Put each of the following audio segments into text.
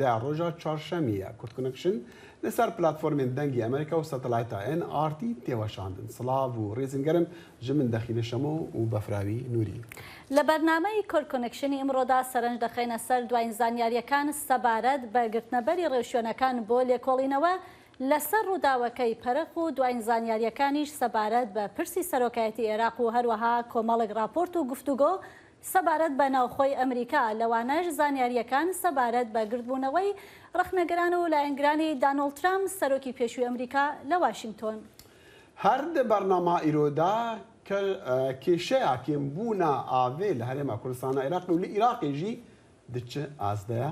دە ڕۆژا چوارشەمییە کورد کۆنێکشن لەسەر پلاتفۆرمێن دەنگی ئەمریکا و سەتەلایتا ئێن ئاڕ تی تێوەشاندن. سڵاڤ و ڕێزن گەرم ژ من دەخیلە شەمۆ و بەفراوی نوری. لە بەرنامەی کورد کۆنێکشنی ئمڕۆدا سەرنج دەخەینە سەر دواین زانیارییەکان سەبارەت بە گرتنەبەری ڕێوشوێنەکان بۆ لێکۆڵینەوە لەسەر ڕووداوەکەی پەرخ و دواین زانیارییەکانیش سەبارەت بە پرسی سەرۆکایەتی ئێراق و هەروەها کۆمەڵێک ڕاپۆرت و گفتوگۆ سەبارەت بە ناوخۆی ئەمریکا، لەوانەش زانیارییەکان سەبارەت بە گردبوونەوەی ڕەخنەگران و لایەنگرانی دانۆڵد ترامپ، سەرۆکی پێشووی ئەمریکا لە واشینگتۆن. هەر دە بەرنامە ئیرۆ دا کە کێشەیا کێمبوونا ئاڤێ لە هەرێما کوردستانا ئیراقێ و لە ئیراقێ ژی دچ ئاستدەیا؟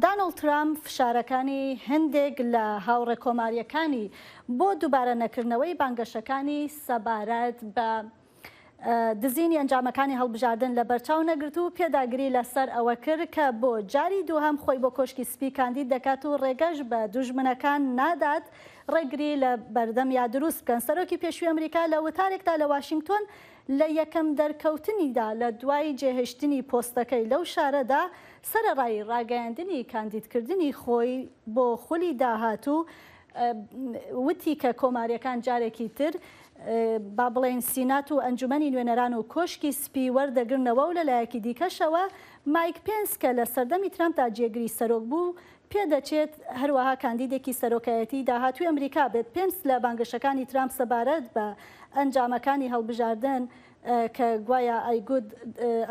دانۆڵد ترامپ فشارەکانی هەندێک لە هاوڕێ کۆمارییەکانی بۆ دووبارە نەکردنەوەی بانگەشەکانی سەبارەت بە دزینی ئەنجامەکانی هەڵبژاردن لەبەرچاو نەگرت و پێداگری لەسەر ئەوە کرد کە بۆ جاری دووهەم خۆی بۆ کۆشکی سپی کاندید دەکات و ڕێگەش بە دوژمنەکان نادات ڕێگری لە بەردەمیا دروست بکەن. سەرۆکی پێشووی ئەمریکا لە وتارێکدا لە واشینگتۆن لە یەکەم دەرکەوتنیدا لە دوای جێهێشتنی پۆستەکەی لەو شارەدا سەرەڕای ڕاگەیاندنی کاندیدکردنی خۆی بۆ خولی داهاتوو وتی کە کۆمارییەکان جارێکی تر با بڵێین سینات و ئەنجومەنی نوێنەران و کۆشکی سپی وەردەگرنەوە و لە لایەکی دیکەشەوە مایک پێنس کە لە سەردەمی ترامپدا جێگری سەرۆک بوو پێدەچێت هەروەها کاندیدێکی سەرۆکایەتی داهاتووی ئەمریکا بێت. پێنس لە بانگەشەکانی ترامپ سەبارەت بە ئەنجامەکانی هەڵبژاردن کە گوایا ئەیگوت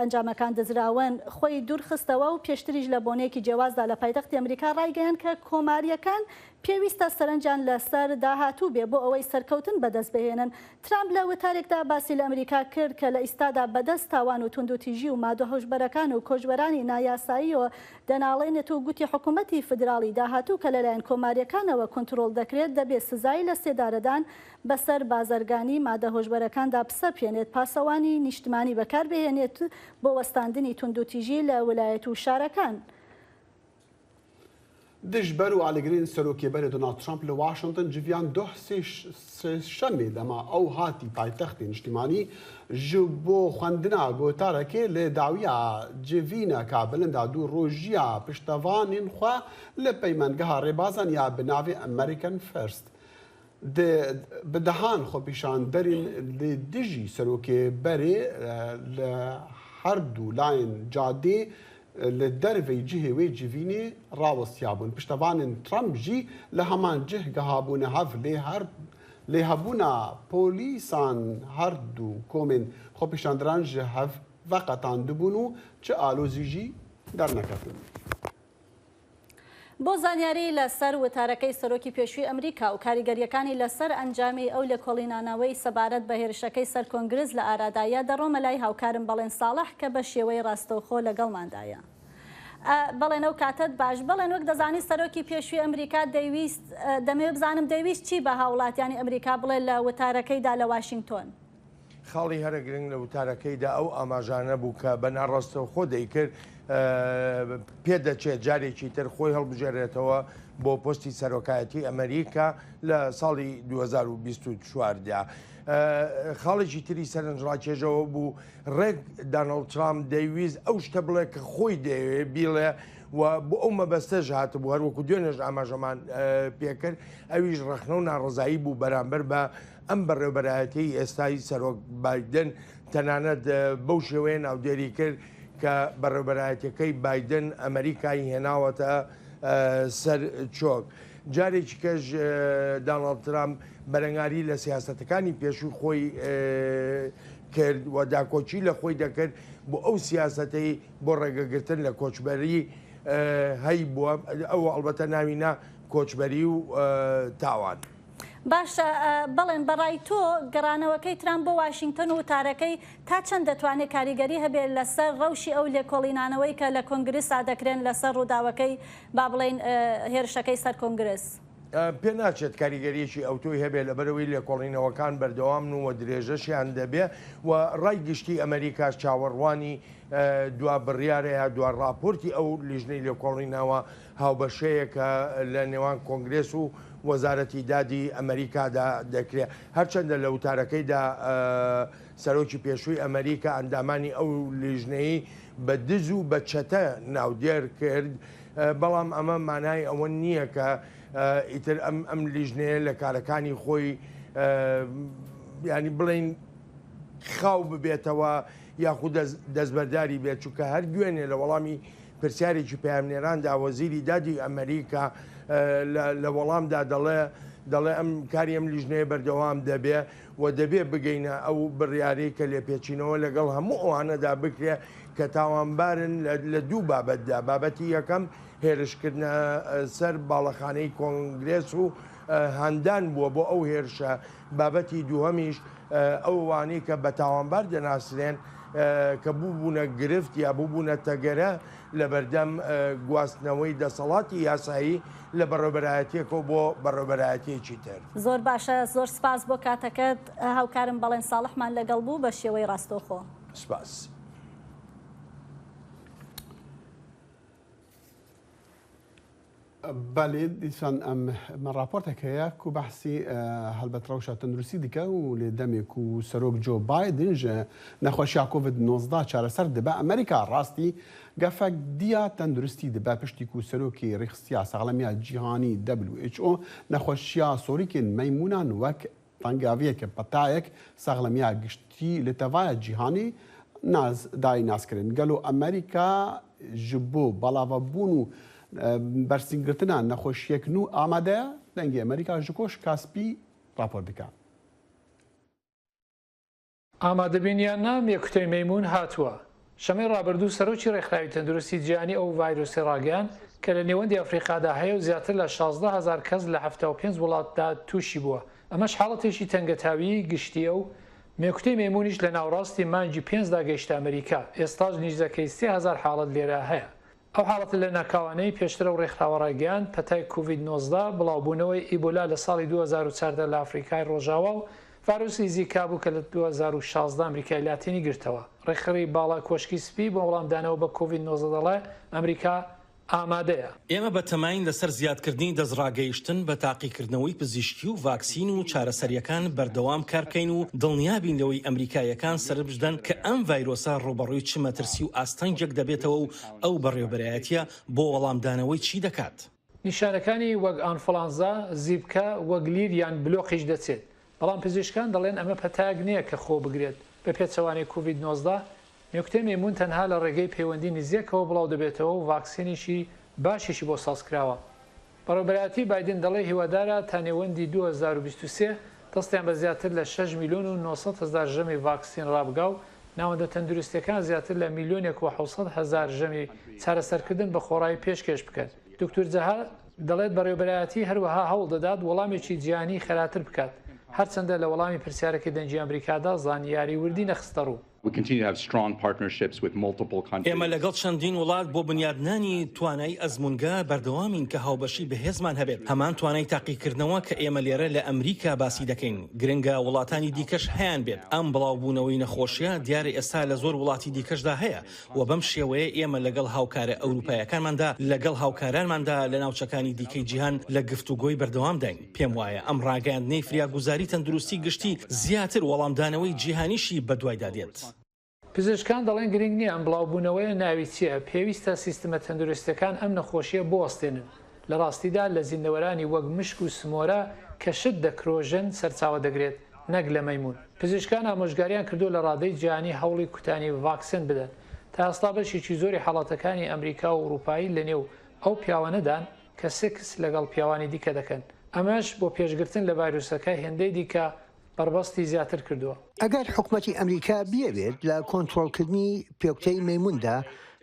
ئەنجامەکان دزراون، خۆی دوورخستەوە و پێشتریش لە بۆنەیەکی جیاوازدا لە پایتەختی ئەمریکا ڕایگەیاند کە کۆمارییەکان پێویستە سەرنجیان لەسەر داهاتوو بێ بۆ ئەوەی سەرکەوتن بەدەستبهێنن. ترامپ لە وتارێکدا باسی لە ئەمریکا کرد کە لە ئیستادا بەدەست تاوان و توندوتیژی و مادە هۆشبەرەکان و کۆچبەرانی نایاساییەوە دەناڵێنێت و گوتی حکومەتی فیدراڵی داهاتوو کە لەلایەن کۆمارییەکانەوە کونترۆڵ دەکرێت دەبێ سزای لەسێدارەدان بەسەر بازرگانی مادە هۆشبەرەکاندا بسەپێنێت، پاسەوانی نیشتمانی بەکاربهێنێت بۆ وەستاندنی توندوتیژی لە ولایەت و شارەکان. دژبەر و ئالێگرین سەرۆکێ بەرێ دۆناڵد ترامپ لە واشنتن جڤیان دۆه سێشەمێ دەما ئەو هاتی پایتەختی نیشتیمانی ژ بۆ خوەندنا گۆتارەکێ لە داویا جڤینەکا بلندا دوو ڕۆژیا پشتەڤانین خوە لە پەیمانگەها ڕێبازان یا bi navê American First Di bi dehan xwepîşanderên li dijî serokê berê li her du layên cadê li dervey cihê wê civînê rawestiyabûn. Piştevanên Trump jî li heman cih gihabûne hev lê her lê hebûna polîsan her du komên xwepîşanderan ji hev veqetandibûn û çi alozî jî derneketin. بۆ زانیاری لەسەر وتارەکەی سەرۆکی پێشووی ئەمریکا و کاریگەرییەکانی لەسەر ئەنجامی ئەو لێکۆڵینانەوەی سەبارەت بە هێرشەکەی سەر کۆنگرس لە ئارادایە، دەڕۆمە لای هاوکارم بەڵێن ساڵح کە بە شێوەی ڕاستەوخۆ لەگەڵماندایە. بەڵێن ئەو کاتەت باش. بەڵێن وەک دەزانی سەرۆکی پێشووی ئەمریکا دەیویست، دەمەوێت بزانم دەیویست چی بە هاوڵاتیانی ئەمریکا بڵێ لە وتارەکەیدا لە واشینگتۆن؟ خاڵی هەرە گرنگ لە وتارەکەیدا ئەو ئاماژانە بوو کە بە ناڕاستەوخۆ دەیکرد، پێدەچێت جارێکی تر خۆی هەڵبژێرێتەوە بۆ پۆستی سەرۆکایەتی ئەمریکا لە ساڵی 2024 دا. خاڵێکی تری سەرنجڕاکێشەوە بوو ڕێک دانۆڵد ترامپ دەیویست ئەو شتە بڵێ کە خۆی دەیەوێت بیڵێ و بۆ ئەو مەبەستەش هاتبوو هەروەکو دوێنێش ئاماژەمان پێکرد ئەویش ڕەخنە و ناڕەزایی بوو بەرامبەر بە ئەم بەڕێوەبەرایەتیەی ئێستای سەرۆک بایدن تەنانەت بەو شێوەیە ناودێری کرد کە بەڕێوەبەرایەتیەکەی بایدن ئەمریکای هێناوەتە سەر چۆک. جارێکی کەش داناڵد ترامپ بەرەنگاری لە سیاسەتەکانی پێشووی خۆی کرد و داکۆکی لە خۆی دەکرد بۆ ئەو سیاسەتەی بۆ ڕێگەگرتن لە کۆچبەری هەیبووە، ئەو ئەڵبەتە ناوی نا کۆچبەری و تاوان. باشە بەڵێن بەڕای تۆ گەڕانەوەکەی ترامپ بۆ واشینگتۆن و وتارەکەی تا چەند دەتوانێت کاریگەری هەبێت لەسەر ڕەوشی ئەو لێکۆڵینانەوەی کە لە کۆنگرسا دەکرێن لەسەر ڕووداوەکەی با بڵێین هێرشەکەی سەر کۆنگرس؟ پێ ناچێت کاریگەریەکی ئەوتۆی هەبێت لەبەرئەوەی لێکۆڵینەوەکان بەردەوامن و درێژەشیان دەبێ و ڕای گشتی ئەمەریکاش چاوەڕوانی دوا بڕیارە یا دوا ڕاپۆرتی ئەو لیژنەی لێکۆڵینەوە هاوبەشەیە کە لە نێوان کۆنگرێس و وەزارەتی دادی ئەمەریکادا دەکرێت. هەرچەندە لە وتارەکەیدا سەرۆکی پێشووی ئەمەریکا ئەندامانی ئەو لیژنەی بە دز و بە چەتە ناودێر کرد، بەڵام ئەمە مانای ئەوە نییە کە ئیتر ئەم ئەم لیژنەیە لە کارەکانی خۆی ینی بڵین خاو ببێتەوە یاخود دەستبەرداری بێت چونکە هەر دوێنێ لە وەڵامی پرسیارێکی پەیامنێراندا وەزیری دادی ئەمریکا لە وەڵامدا دەڵێ دەڵێ ئەم کاری ئەم لیژنەیە بەردەوام دەبێ و دەبێ بگەینە ئەو بڕیارەی کە لێپێچینەوە لەگەڵ هەموو ئەوانەدا بکرێ کە تاوانبارن لە دوو بابەتدا، بابەتی یەکەم هێرشکردنە سەر باڵەخانەی کۆنگرێس و هاندان بووە بۆ ئەو هێرشە، بابەتی دووهەمیش ئەوانەی کە بە تاوانبار دەناسرێن کە بووبوونە گرفت یا بووبوونە تەگەرە لەبەردەم گواستنەوەی دەسەڵاتی یاسایی لە بەڕێوبەرایەتیەکەوە بۆ بەڕێوبەرایەتیەکی تر. زۆر باشە زۆر سپاس بۆ کاتەکەت هاوکارم بەڵێن ساڵحمان لەگەڵ بوو بە شێوەی ڕاستەوخۆ. سپاس. بەلی دیسان ئەم مە راپۆرتێک هەیە کو بەحسی هەلبەت رەوشا تەندروستی دکە و لێ دەمێک و سەرۆک جۆ بایدن ژە نەخوەشیا کۆڤید 19 چارەسەر دبە ئەمریکا راستی گەفەک دیا تەندروستی دبە پشتی کو سەرۆکی ریخستیا ساغلەمیا جیهانی WHO نەخوەشیا سۆریکێن مەیمونان وەک تەنگاویەک پەتایەک ساغلەمیا گشتی لە تەڤایا جیهانی ناز دای ناسکرن. گەلۆ ئەمریکا ji bo belavebûn û bersîngirtina nexweşiyek nû amade ye? Dengê Amerîka ji Koşka Spî rapor dike. ئامادەبین یان نا مێکوتەی مەیموون هاتووە. شەمەی ڕابردوو سەرۆکی ڕێکخراوی تەندروستی جیهانی ئەو ڤایرۆسەی ڕاگەیاند کە لە نێوەندی ئەفریقادا هەیە و زیاتر لە 16 هەزار کەس لە 75 وڵاتدا تووشی بووە، ئەمەش حاڵەتێکی تەنگەتاویی گشتییە و مێکوتەی مەیموونیش لە ناوەڕاستی مانگی پێنجدا گەیشتە ئەمریکا، ئێستاش نیزەکەی 3000 حاڵەت لێرە هەیە. ئەو حاڵەتە لەناکاوانەی پێشتر ئەو ڕێکخراوە ڕایگەیاند، پەتای کۆڤید 19، بڵاوبوونەوەی ئیبۆلا لە ساڵی 2014 لە ئەفریکای ڕۆژاوا و ڤایرۆسی زیکا بوو کە لە 2016 ئەمریکای لاتینی گرتەوە. ڕێکخەری باڵای کۆشکی سپی بۆ وەڵامدانەوە بە کۆڤید 19 دەڵێ، ئەمریکا ئامادەیە. ئێمە بەتەماین لەسەر زیادکردنی دەستڕاگەیشتن بە تاقیکردنەوەی پزیشکی و ڤاکسین و چارەسەرییەکان بەردەوام کاربکەین و دڵنیابین لەوەی ئەمریکاییەکان سەرنجبدەن کە ئەم ڤایرۆسە ڕووبەڕووی چ مەترسی و ئاستەنگێک دەبێتەوە و ئەو بەڕێوەبەرایەتییە بۆ وەڵامدانەوەی چی دەکات. نیشانەکانی وەک ئانفڵانزا، زیپکە، وەک لیر یان بلۆقیش دەچێت، بەڵام پزیشکان دەڵێن ئەمە پەتایەک نییە کە خۆ بگرێت، بە پێچەوانەی کۆڤید 19، مێکوتەی مەیموون تەنها لە ڕێگەی پەیوەندی نزیەکەوە بڵاو دەبێتەوە و ڤاکسینێکی باشیشی بۆ سازکراوە. بەڕێوەبەرایەتی بایدن دەڵێ هیوادارە تا نێوەندی 2023 دەستیان بە زیاتر لە شەش میلیۆن و 900 هەزار ژەمی ڤاکسین ڕابگا و ناوەندە تەندروستیەکان زیاتر لە میلیۆنێک و 700 هەزار ژەمی چارەسەرکردن بە خۆڕایی پێشکێش بکەن. دکتور جەها دەڵێت بەڕێوەبەرایەتی هەروەها هەوڵ دەدات وەڵامێکی جیهانی خێراتر بکات، هەرچەندە لە وەڵامی پرسیارەکەی دەنگی ئەمریکادا زانیاری وردی نەخستەڕوو. ئێمە لەگەڵ چەندین وڵات بۆ بنیادنانی توانای ئەزموونگا بەردەوامین کە هاوبەشی بەهێزمان هەبێت، هەمان توانای تاقیکردنەوە کە ئێمە لێرە لە ئەمریکا باسی دەکەین، گرنگە وڵاتانی دیکەش هەیانبێت. ئەم بڵاوبوونەوەی نەخۆشییە دیارە ئێستا لە زۆر وڵاتی دیکەشدا هەیە و بەم شێوەیە ئێمە لەگەڵ هاوکارە ئەوروپایەکانماندا، لەگەڵ هاوکارانماندا لە ناوچەکانی دیکەی جیهان لە گفتوگۆی بەردەوامداین. پێم وایە ئەم ڕاگەیاندنەی فریاگوزاری تەندروستی گشتی زیاتر وەڵامدانەوەی جیهانیشی بەدوایدا دێت. پزیشکان دەڵێن گرنگ نییە ئەم بڵاوبوونەوەیە ناوی چییە، پێویستە سیستمە تەندروستییەکان ئەم نەخۆشییە بوەستێنن. لە ڕاستیدا لە زیندەوەرانی وەک مشک و سمۆرە کە شت دەکرۆژن سەرچاوە دەگرێت نەک لە مەیموون. پزیشکان ئامۆژگاریان کردووە لە ڕادەی جیهانی هەوڵی کوتانی ڤاکسێن بدەن. تا ئێستا بەشێکی زۆری حاڵەتەکانی ئەمریکا و ئەوروپایی لەنێو ئەو پیاوانەدان کە سێکس لەگەڵ پیاوانی دیکە دەکەن، ئەمەش بۆ پێشگرتن لە ڤایرۆسەکە هێندەی دیکە بەربەستی زیاتر کردووە. ئەگەر حکومەتی ئەمریکا بیەوێت لە کۆنترۆڵکردنی پێکوتەی مەیموندا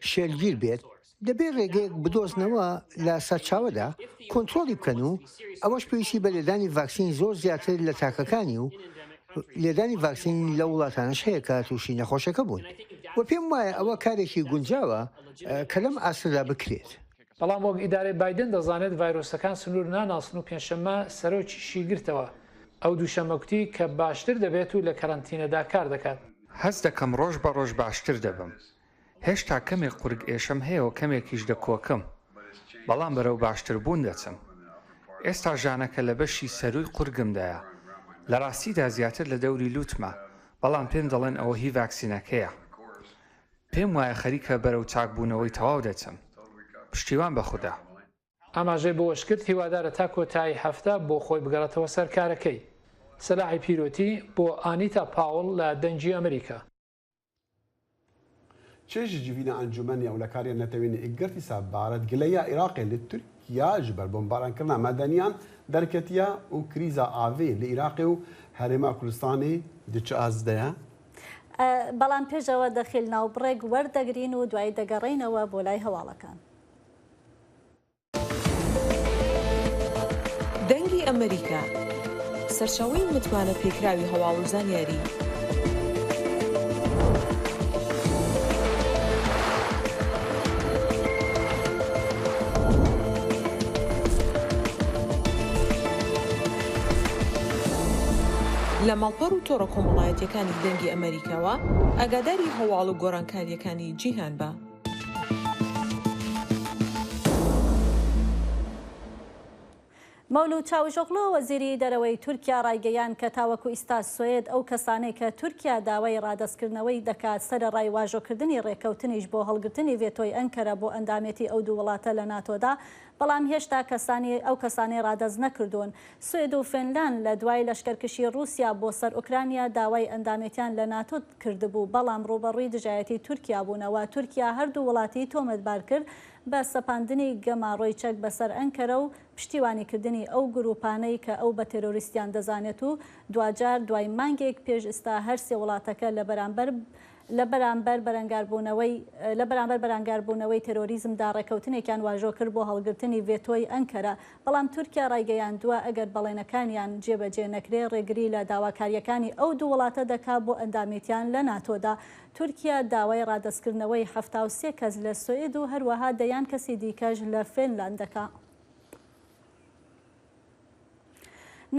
شێلگیر بێت، دەبێت رێگەیەک بدۆزنەوە لە سەرچاوەدا کۆنترۆڵی بکەن و ئەوەش پێویستی بە لێدانی ڤاکسین زۆر زیاتر لە تاکەکانی و لێدانی ڤاکسین لەو وڵاتانەش هەیە کە تووشی نەخۆشەکە بوون و پێم وایە ئەوە کارێکی گونجاوە کە لەم ئاستەدا بکرێت. بەڵام وەک ئیدارەی بایدن دەزانێت ڤایرۆسەکان سنوور ناناسن و پێنجشەممە سەرۆکیشی گرتەوە. ئەو دووشەممە گوتی کە باشتر دەبێت و لە کەرەنتینەدا کار دەکات. هەست دەکەم ڕۆژ بە ڕۆژ باشتر دەبم. هێشتا کەمێک قورگ ئێشەم هەیە و کەمێکیش دەکۆکم، بەڵام بەرەو باشتربوون دەچم. ئێستا ژانەکە لە بەشی سەرووی قورگمدایە، لە ڕاستیدا زیاتر لە دەوری لووتمە، بەڵام پێم دەڵێن ئەوە هی ڤاکسینەکەیە. پێم وایە خەریکە بەرەو چاکبوونەوەی تەواو دەچم. پشتیوان بە خودا. ئاماژەی بەوەشکرد، هیوادارە تا کۆتایی هەفتە بۆ خۆی بگەڕێتەوە سەر کارەکەی. سەلاحی پیرۆتی بۆ ئانیتا پاوڵ لە دەنگی ئەمریکا. چێژ جڤینا ئەنجومەنی ئەولەکاریە نەتەوێن یەکگرتی سەبارەت گلەییا ئیراقێ li Tirkiya ji ber bombarankirina medeniyan derketiye û krîza avê li Iraqê û Herêma Kurdistanê di çi ast de ye? بەڵام پێش ئەوە دەخیل ناوبڕێک وەردەگرین و دوایی دەگەڕێینەوە بۆ لای هەواڵەکان. دەنگی ئەمەریکا، سەرچاوەی متمانە پێکراوی هەواڵ و زانیاری. لە ماڵپەڕ و تۆڕە کۆمەڵایەتیەکانی دەنگی ئەمەریکاوە ئاگاداری هەواڵ و گۆڕانکاریەکانی جیهان بە. مەولود چاوشئۆغلۆ وەزیری دەرەوەی تورکیا ڕایگەیاند کە تاوەکو ئیستا سوێد ئەو کەسانەی کە تورکیا داوای ڕادەستکردنەوەی دەکات سەرەڕای واژۆکردنی ڕێککەوتنیش بۆ هەڵگرتنی ڤێتۆی ئەنکەرە بۆ ئەندامێتی ئەو دوو وڵاتە لە ناتۆدا بەڵام هێشتا کەسانی ئەو کەسانەی ڕادەست نەکردوون. سوێد و فنلاند لە دوای لەشکەرکشی ڕووسیا بۆ سەر ئۆکرانیا داوای ئەندامێتیان لە ناتۆ کردبوو، بەڵام ڕووبەڕووی دژایەتی تورکیا بوونەوە. تورکیا هەردوو وڵاتی تۆمەتبار کرد بە سەپاندنی گەماڕۆی چەک بەسەر ئەنکەرە و پشتیوانیکردنی ئەو گرووپانەی کە ئەو بە تێرۆریستیان دەزانێت و دواجار دوای مانگێک پێش ئیستا هەرسێ وڵاتەکە لە بەرامبەر لە بەرامبەر بەرەنگاربوونەوەی لە بەرامبەر بەرانگاربوونەوەی تێرۆریزمدا ڕێککەوتنێکیان واژۆ کرد بۆ هەڵگرتنی ڤێتۆی ئەنکەرە، بەڵام تورکیا ڕایگەیاندووە ئەگەر بەڵێنەکانیان جێبەجێ نەکرێ ڕێگری لە داواکارییەکانی ئەو دوو وڵاتە دەکا بۆ ئەندامێتیان لە ناتۆدا. تورکیا داوای ڕادەستکردنەوەی 73 کەس لە سوئد و هەروەها دەیان کەسی دیکەش لە فێنلاند دەکا.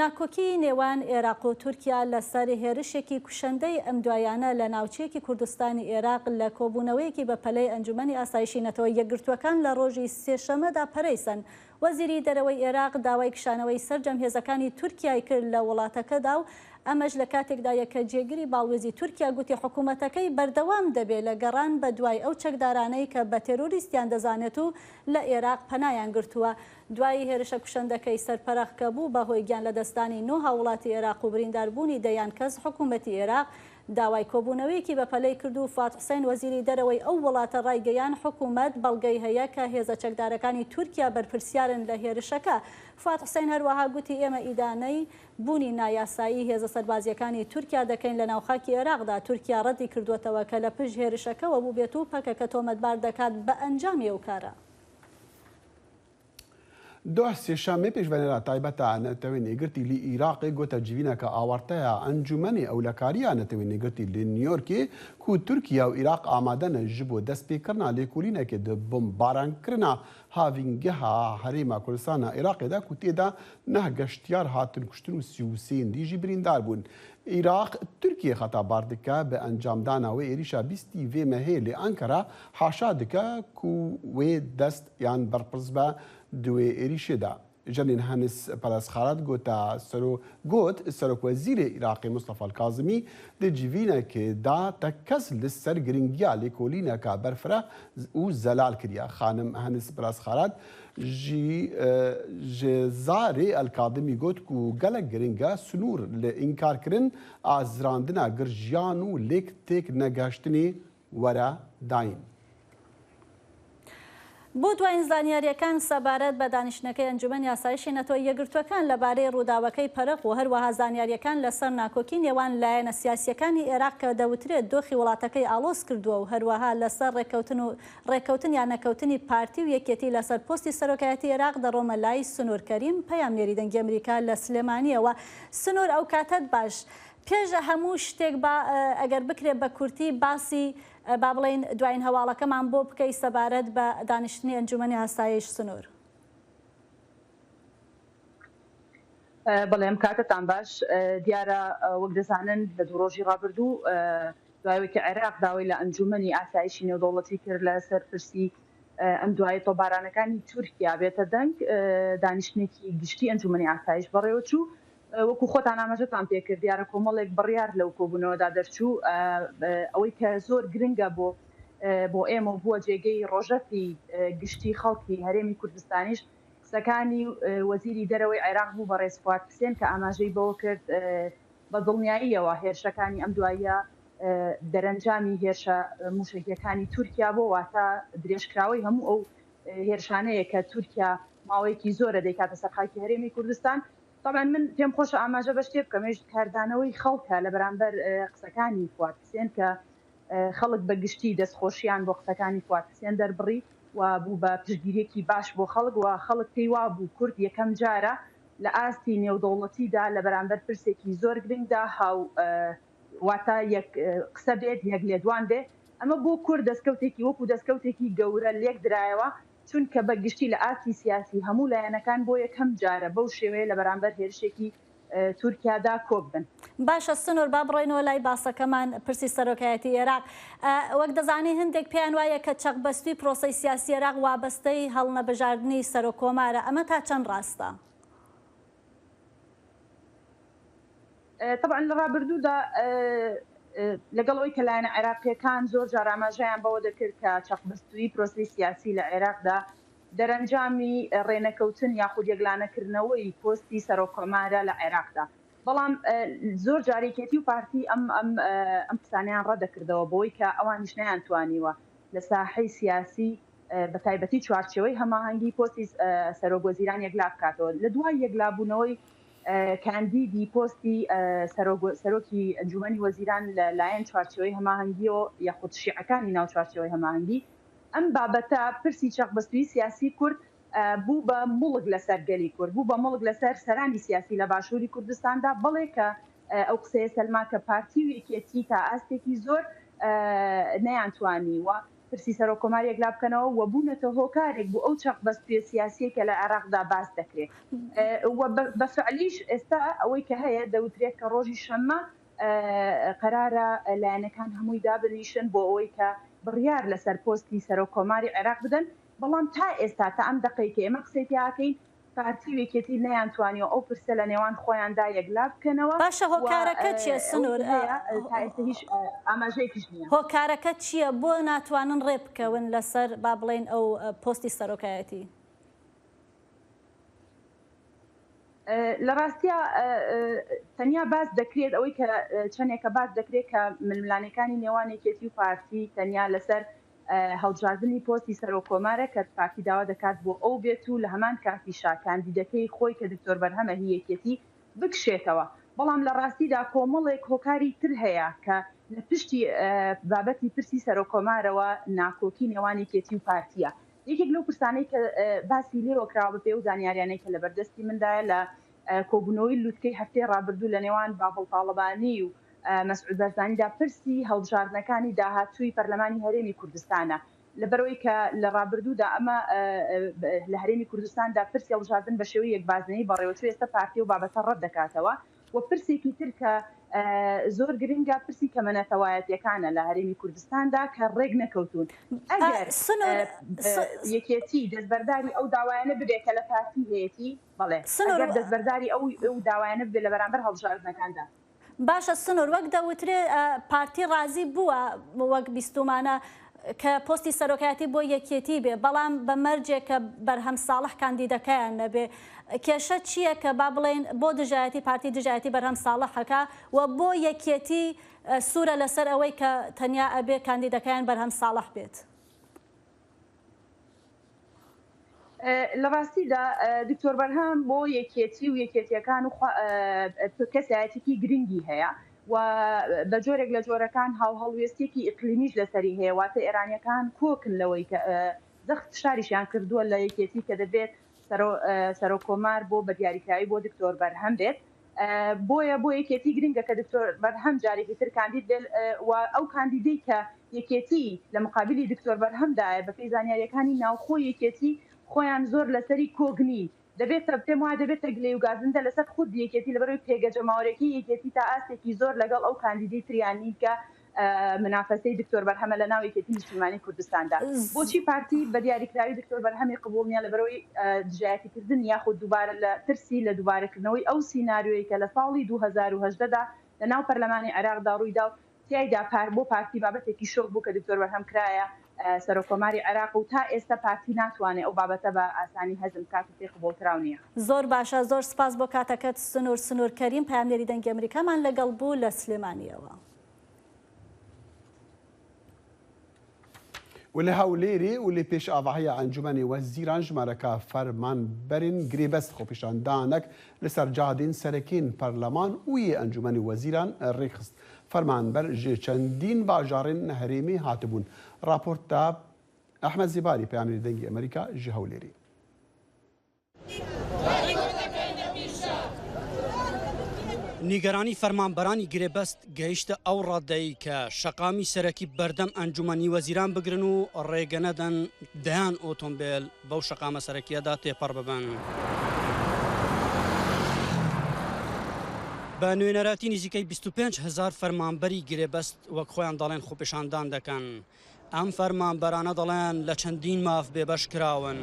ناکۆکیی نێوان ئێراق و تورکیا لەسەر هێرشێکی کوشەندەی ئەمدوایانە لە ناوچەیەکی کوردستانی ئێراق لە کۆبوونەوەیەکی بەپەلەی ئەنجومەنی ئاسایشی نەتەوە یەکگرتووەکان لە ڕۆژی سێشەممەدا پەرەی سەند. وەزیری دەرەوەی ئێراق داوای کشانەوەی سەرجەم هێزەکانی تورکیای کرد لە وڵاتەکەدا و ئەمەش لە کاتێکدایە کە جێگری باڵوێزی تورکیا گوتی حکومەتەکەی بەردەوام دەبێت لە گەڕان بەدوای ئەو چەکدارانەی کە بە تێرۆریستیان دەزانێت و لە ئێراق پەنایان گرتووە. دوای هێرشە کوشەندەکەی سەر پەرەخ کە بوو بە هۆی گیانلەدەستدانی نۆ هاووڵاتی ئێراق و برینداربوونی دەیان کەس، حکوومەتی ئێراق داوای کۆبوونەوەیەکی بەپەلەی کرد و فواد حوسێن وەزیری دەرەوەی ئەو وڵاتە ڕایگەیاند حکوومەت بەڵگەی هەیە کە هێزە چەکدارەکانی تورکیا بەرپرسیارن لە هێرشەکە. فواد حوسێن هەروەها گوتی ئێمە ئیدانەی بوونی نایاسایی هێزە سەربازییەکانی تورکیا دەکەین لە ناو خاکی ئێراقدا، تورکیا ڕەتی کردووەتەوە کە لە پشت هێرشەکەوە بووبێت و پەکەکە تۆمەتبار دەکات بە ئەنجامی ئەو کارە. Doh Sêşemê Pêşvenêra Taybet a Netewên Yekgirtî li Iraqê gote civîneke awarteya Encûmenê Ewlekariya Netewên Yekgirtî li New Yorkê ku Tirkiye û Iraq amade ne ji bo destpêkirina lêkolînekê di bombarankirina havîngeha Herêma Kurdistana Iraqê de ku tê de neh geştyar hatin kuştin û 33 yên dî jî birîndar bûn. Iraq, Tirkiyê xetabar dike bi encamdana wê êrîşa bîstî vê mehê li Ankara haşa dike ku wê dest yan berpirs be di wê êrîşê de. Jenên Henis Peresxaret gote sero got, Serokwezîrê Iraqê Mustafa El-Kazimî di civînekê de tekez li ser giringiya lêkolîneke berfireh û zelal kiriye. Xanim Henis Peresxaret jî ji zarê El-Kadimî got ku gelek giring e sinûr li înkarkirin a zirandina girjiyan û lêk têk negehiştinê were dayîn. بۆ دوایین زانیارییەکان سەبارەت بە دانیشتنەکەی ئەنجومەنی ئاسایشی نەتەوە یەکگرتووەکان لەبارەی ڕووداوەکەی پەرەخ و هەروەها زانیارییەکان لەسەر ناکۆکی نێوان لایەنە سیاسییەکانی ئێراق کە دەوترێت دۆخی وڵاتەکەی ئاڵۆز کردووە و هەروەها لەسەر ڕێککەوتن و ڕێککەوتن یان نەکەوتنی پارتی و یەکێتی لەسەر پۆستی سەرۆکایەتی ئێراق دەڕۆمە لای سنوور کەریم پەیامنێری دەنگی ئەمریکا لە سلێمانییەوە. سنوور ئەوکاتەت باش. پێش هەموو شتێک با ئەگەر بکرێت بە کورتی باسی با بڵێین دواین هەواڵەکەمان بۆ بکەی سەبارەت بە دانیشتنی ئەنجومەنی ئاسایش سنوور. بەڵێ ئەم کاتەتان باش. دیارە وەک دەزانن لە دوو ڕۆژی ڕابردوو دوای ئەوەی کە عێراق داوای لە ئەنجومەنی ئاسایشی نێودەوڵەتی کرد لە سەر پرسی ئەم دوایی تۆپبارانەکانی تورکیا بێتە دەنگ، دانیشتنێکی گشتی ئەنجومەنی ئاسایش بەڕێوەچوو. وەکو خۆتان ئاماژەتان پێکرد دیارە کۆمەڵێک بڕیار لەو کۆبوونەوەدا دەرچوو. ئەوەی کە زۆر گرنگە بۆ بۆ ئێمە و بووە جێگەی ڕۆژەفی گشتی خەڵکی هەرێمی کوردستانیش قسەکانی وەزیری دەرەوەی عێراق بوو بەڕێز فواد حسێن کە ئاماژەی بەوە کرد بە دڵنیاییەوە هێرشەکانی ئەم دواییە دەرەنجامی هێرشە مووشەکییەکانی تورکیا بووە، واتە درێژکراوەی هەموو ئەو هێرشانەیە کە تورکیا ماوەیەکی زۆرە دەیکاتە سەر خاکی هەرێمی کوردستان. تەبعەن من پێم خۆشە ئاماژە بە شتێ بکەم، ئەویش کاردانەوەی خەڵکە لە بەرامبەر قسەکانی فواد حسێن کە خەڵک بە گشتی دەستخۆشیان بۆ قسەکانی فواد حسێن دەربڕی و بوو بە پشتگیرییەکی باش بۆ خەڵک و خەڵک پێی وابوو کورد یەکەم جارە لە ئاستی نێودەوڵەتیدا لە بەرامبەر پرسێکی زۆر گرنگدا هاو واتە یەک قسە بێت، یەک لێدوان بێ. ئەمە بۆ کورد دەستکەوتێکی وەکو دەستکەوتێکی گەورە لێک درایەوە، چونکە بە گشتی لە ئاستی سیاسی هەموو لایەنەکان بۆ یەکەم جارە بەو شێوەیە لە بەرامبەر هێرشێکی تورکیادا کۆک بن. باشە سنور با بڕۆینەوە لای باسەکەمان پرسی سەرۆکایەتی ئێراق. وەک دەزانی هەندێک پێیان وایە کە چەقبەستووی پرۆسەی سیاسی ئێراق وابەستەی هەڵنەبژاردنی سەرۆک کۆمارە، ئەمە تا چەند ڕاستە؟ تەبعەن لە ڕابردوودا لەگەڵ ئەوەی کە لایەنە عێراقییەکان زۆر جار ئاماژەیان بەوە دەکرد کە چەقبەستوویی پرۆسەی سیاسی لە عێراقدا دەرەنجامی ڕێنەکەوتن یاخود یەکلانەکردنەوەی پۆستی سەرۆککۆمارە لە عێراقدا، بەڵام زۆر جار یەکێتی و پارتی ئەم ئەم ئەم قسانەیان ڕەتدەکردەوە بەوەی کە ئەوانیش نەیانتوانیوە لە ساحەی سیاسی بە تایبەتی چوارچێوەی هەماهەنگی پۆستی سەرۆک وەزیران یەکلا بکاتەوە. لە دوای یەکلابوونەوەی کاندیدی پۆستی سەرۆکی ئەنجوومەنی وەزیران لە لایەن چوارچێوەی هەماهەنگیەوە یاخود شیعەکانی ناو چوارچێوەی هەماهەنگی، ئەم بابەتە پرسی چەقبەستوویی سیاسی کورد بوو بە موڵک لەسەر گەلی کورد، بوو بە موڵک لەسەر سەرانی سیاسی لە باشووری کوردستاندا، بەڵێ کە ئەو قسەیە سەلما کە پارتی و یەکێتی تا ئاستێکی زۆر نەیانتوانیوە پرسی سەرۆک کۆمار یەکلا بکەنەوە و بوونەتە هۆکارێک بۆ ئەو چەقبەستوویە سیاسیەی کە لە عێراقدا باس دەکرێت و بە فعلیش ئێستا ئەوەی کە هەیە دەوترێت کە ڕۆژی شەممە قەرارە لایەنەکان هەمووی دابنیشن بۆ ئەوەی کە بڕیار لەسەر پۆستی سەرۆک کۆماری عێراق بدەن، بەڵام تا ئێستا تا ئەم دەقەی کە ئێمە قسەی پێ ئەکەین پارتی و یەکێتی نەیانتوانیوە ئەو پرسە لە نێوان خۆیاندا یەکلا بکەنەوە باشە و هۆکارەکە چیە ئەوەی سنور؟ کە هەیە تا ئێستا هیچ ئاماژەیەکیش نییە. هۆکارەکە چیە بۆ ناتوانن ڕێ بکەون لەسەر با بڵێین ئەو پۆستی سەرۆکایەتی؟ لە ڕاستیا تەنیا باس دەکرێت ئەوەی کە چەندێکە باس دەکرێت کە ململانێکانی نێوان یەکێتی و پارتی تەنیا لەسەر هەڵبژاردنی پۆستی سەرۆک کۆمارە کە پارتی داوا دەکات بۆ ئەو بێت و لە هەمان کاتیشا کاندیدەکەی خۆی کە دکتۆر بەرهەمە هی یەکێتی بکشێتەوە بەڵام لە ڕاستیدا کۆمەڵێک هۆکاری تر هەیە کە لە پشتی بابەتی پرسی سەرۆک کۆمارەوە ناکۆکی نێوان یەکێتی و پارتیە یەکێک لەو پرسانەی کە باسی لێوە کراوە بەپێی ئەو زانیاریانەی کە لەبەردەستی مندایە لە کۆبوونەوەی لوتکەی هەفتەی ڕابردوو لە نێوان باڤڵ تاڵەبانی و مەسعود بارزانیدا پرسی هەڵبژاردنەکانی داهاتووی پەرلەمانی هەرێمی کوردستانە لەبەرئەوەی کە لە ڕابردوودا ئەمە لە هەرێمی کوردستاندا پرسی هەڵبژاردن بە شێوەی یەک بازنەیی بەڕێوەچوو ئێستا پارتی ئەو بابەتە ڕەت دەکاتەوە و پرسێکی تر کە زۆر گرنگە پرسی کەمە نەتەوایەتیەکانە لە هەرێمی کوردستاندا کە ڕێک نەکەوتوون ئەگەر یەکێتی دەستبەرداری ئەو داوایانە ببێت کە لە پارتی هەیەتی بەڵێ ئەگەر دەستبەرداری ئەو داوایانە ببێت لە بەرامبەر هەڵبژاردنەکاندا. باشە سنور وەک دەوترێ پارتی ڕازی بووە وەک بیستومانە کە پۆستی سەرۆکایەتی بۆ یەکێتی بێ بەڵام بە مەرجێک کە بەرهەم ساڵح کاندیدەکەیان نەبێ کێشە چییە کە با بڵێین بۆ دژایەتی پارتی دژایەتی بەرهەم ساڵح ئەکا و بۆ یەکێتی سوورە لەسەر ئەوەی کە تەنیا ئەبێ کاندیدەکەیان بەرهەم ساڵح بێت؟ لە ڕاستیدا دکتۆر بەرهەم بۆ یەکێتی و یەکێتیەکان و کەسایەتێکی گرنگی هەیە و بە جۆرێک لە جۆرەکان هاوهەڵوێستێکی ئیقلیمیش لەسەری هەیە واتە ئێرانیەکان کۆکن لەوەی کە زەخت فشاریشیان کردووە لە یەکێتی کە دەبێت سەرۆک کۆمار بۆ بە دیاریکراوی بۆ دکتۆر بەرهەم بێت. بۆیە بۆ یەکێتی گرنگە کە دکتۆر بەرهەم جارێکی تر کاندید بێت و ئەو کاندیدەی کە یەکێتی لە مقابلی دکتۆر بەرهەمدایە بەپێی زانیاریەکانی ناوخۆی یەکێتی خۆیان زۆر لەسەری کۆک نین دەبێتە پێم وایە دەبێتە گلەی و گازندە لەسەر خودی یەکێتی لەبەرئەوەی پێگە جەماوەریەکەی یەکێتی تا ئاستێکی زۆر لەگەڵ ئەو کاندیدەی تریان نین کە منافەسەی دکتۆر بەرهەمە لە ناو یەکێتی نیشتیمانی کوردستاندا. بۆچی پارتی بە دیاریکراوی دکتۆر بەرهەمی قبوڵ نیە؟ لەبەرئەوەی دژایەتی کردن یاخود دووبارە لە ترسی لە دووبارەکردنەوەی ئەو سیناریۆیەی کە لە ساڵی 2018 دا لە ناو پەرلەمانی عێراقدا ڕوویدا و تیایدا بۆ پارتی بابەتێکی شۆک بوو کە دکتۆر بەرهەم کرایە سەرۆککۆماری عێراق و تا ئێستا پارتی ناتوانێ ئەو بابەتە بە ئاسانی هەزم بکات و پێی قبوڵکراو نییە. زۆر باشە زۆر سپاس بۆ کاتەکەت سنور سنور کەریم پەیامنێری دەنگی ئەمریکامان لەگەڵ بوو لە سلێمانیەوە. و لە هەولێرێ و لە پێش ئاڤاهیا ئەنجومەنی وەزیران ژمارەکە فەرمانبەرên گرێبەست خۆپیشاندانەک لەسەر جادên سەرەکên پەرلەمان و یê ئەنجومەنی وەزیران ڕێکخست. فەرمانبەر ji چەندین باژارên herêmê hatibûn. Raporta Ehmed Zêbarî peyamnêrê Dengê Amerîka ji Hewlêrê. نیگەرانی فەرمانبەرانی گرێبەست گەیشتە ئەو ڕادەی کە شەقامی سەرەکی بەردەم ئەنجومەنی وەزیران بگرن و ڕێگە نەدەن دەیان ئۆتۆمبێل بەو شەقامە سەرەکییەدا تێپەڕ ببن. بە نوێنەرایەتی نزیکەی 25 هەزار فەرمانبەری گرێبەست وەک خۆیان دەڵێن خۆپیشاندان دەکەن. ئەم فەرمانبەرانە دەڵێن لە چەندین ماف بێبەش کراون.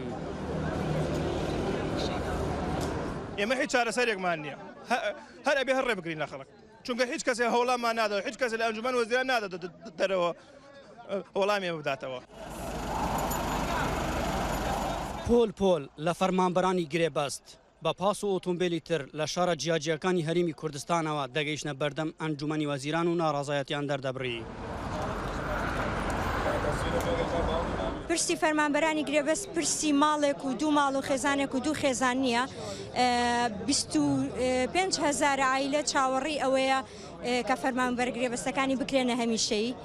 ئێمە هیچ چارەسەرێکمان نییە هەر ئەبێ هەر ڕێ بگرین لە خەڵک چونکە هیچ کەسێ هەوڵامان نادەوە هیچ کەسێ لە ئەنجومەن وەزیران نادە دەرەوە وەڵامی ئێمە بداتەوە. پۆل پۆل لە فەرمانبەرانی گرێبەست بە پاس و ئۆتۆمبێلی تر لە شارە جیاجیاکانی هەرێمی کوردستانەوە دەگەیشتنە بەردەم ئەنجومەنی وەزیران و ناڕەزایەتیان دەردەبڕی. پرسی فەرمانبەرانی گرێبەست پرسی ماڵێک و دوو ماڵ و خێزانێک و دوو خێزان نییە. 25 هەزار عایلە چاوەڕێی ئەوەیە کە فەرمانبەر گرێبەستەکانی بکرێنە هەمیشەیی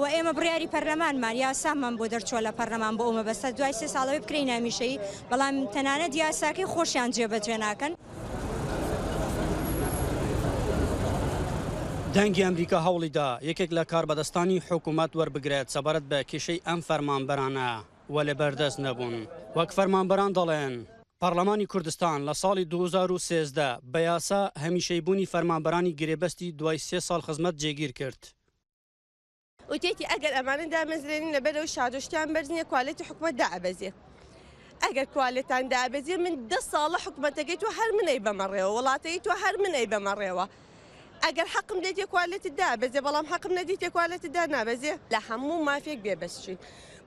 و ئێمە بڕیاری پەرلەمانمان یاسامان بۆ دەرچووە لە پەرلەمان بۆ ئەو مەبەستە دوای سێ ساڵەوەی بکرێینە هەمیشەیی بەڵام تەنانەت یاساکەی خۆشیان جێبەجێ ناکەن. دەنگی ئەمریکا هەوڵیدا یەکێک لە کاربەدەستانی حکومەت وەربگرێت سەبارەت بە کێشەی ئەم فەرمانبەرانە وەلێ بەردەست نەبوون. وەک فەرمانبەران دەڵێن، پەڕلەمانی کوردستان لە ساڵی 2013 بە یاسا هەمیشەیبوونی فەرمانبەرانی گرێبەستی دوای سێ ساڵ خزمەت جێگیر کرد. وتیەتی ئەگەر ئەمانە دامەزرێنین لەبەرئەوەی شادۆشتیان بەرز نیە کوالێتی حکومەت دائەبەزێ ئەگەر کوالێتان دابەزێ من دە ساڵە حکومەتەکەی تۆ هەر من ئەیبەمە ڕێوە وڵاتەکەی تۆ هەر من ئەیبەمە ڕێوە ئەگەر حەقم دێتێ کوالێتت دابەزێ بەڵام حەقم نەدیتێ کوالێتت دانابەزێ لە هەموو مافێک بێبەشین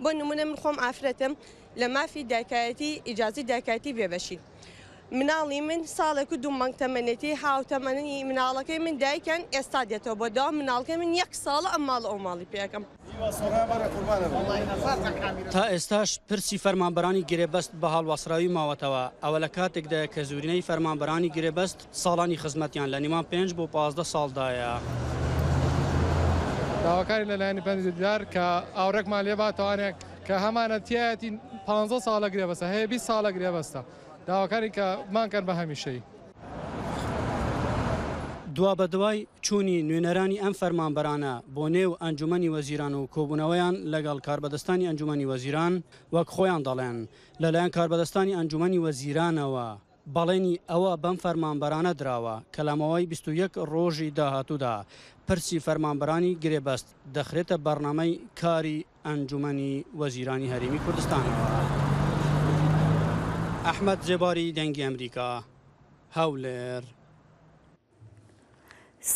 بۆ نمونە من خۆم ئافرەتم لە مافی دایکایەتی ئیجازەی دایکایەتی بێبەشین مناڵی من ساڵێک و دوو مانگ تەمەنێتی هاوتەمەنی مناڵەکەی من دایکیان ئێستا دێتەوە بۆ دەوام مناڵکەی من یەک ساڵە ئەم ماڵ ئەو ماڵی پێکەم. تا ئێستاش پرسی فەرمانبەرانی گرێبەست بە هەڵواسراوی ماوەتەوە، ئەوە لە کاتێکدایە کە زورینەی فەرمانبەرانی گرێبەست ساڵانی خزمەتیان لە نێوان پێنج بۆ 15 ساڵدایە. داواکاری لە لایەنی پەیوەندیدار کە ئاوڕێکمان لێ باتەوانێک کە هەمانە تیایەتی 15 ساڵە گرێبەستە هەیە 20 ساڵە گرێبەستە داواکارین کە بمانکەن بە هەمیشەیی. دوابەدوای چوونی نوێنەرانی ئەم فەرمانبەرانە بۆ نێو ئەنجومەنی وەزیران و کۆبوونەوەیان لەگەڵ کاربەدەستانی ئەنجومەنی وەزیران، وەک خۆیان دەڵێن لەلایەن کاربەدەستانی ئەنجومەنی وەزیرانەوە بەڵێنی ئەوە بەم فەرمانبەرانە دراوە کە لە ماوەی 21 ڕۆژی داهاتوودا پرسی فەرمانبەرانی گرێبەست دەخرێتە بەرنامەی کاری ئەنجومەنی وەزیرانی هەرێمی کوردستانەوە. ئەحمەد زێباری، دەنگی ئەمریکا، هەولێر.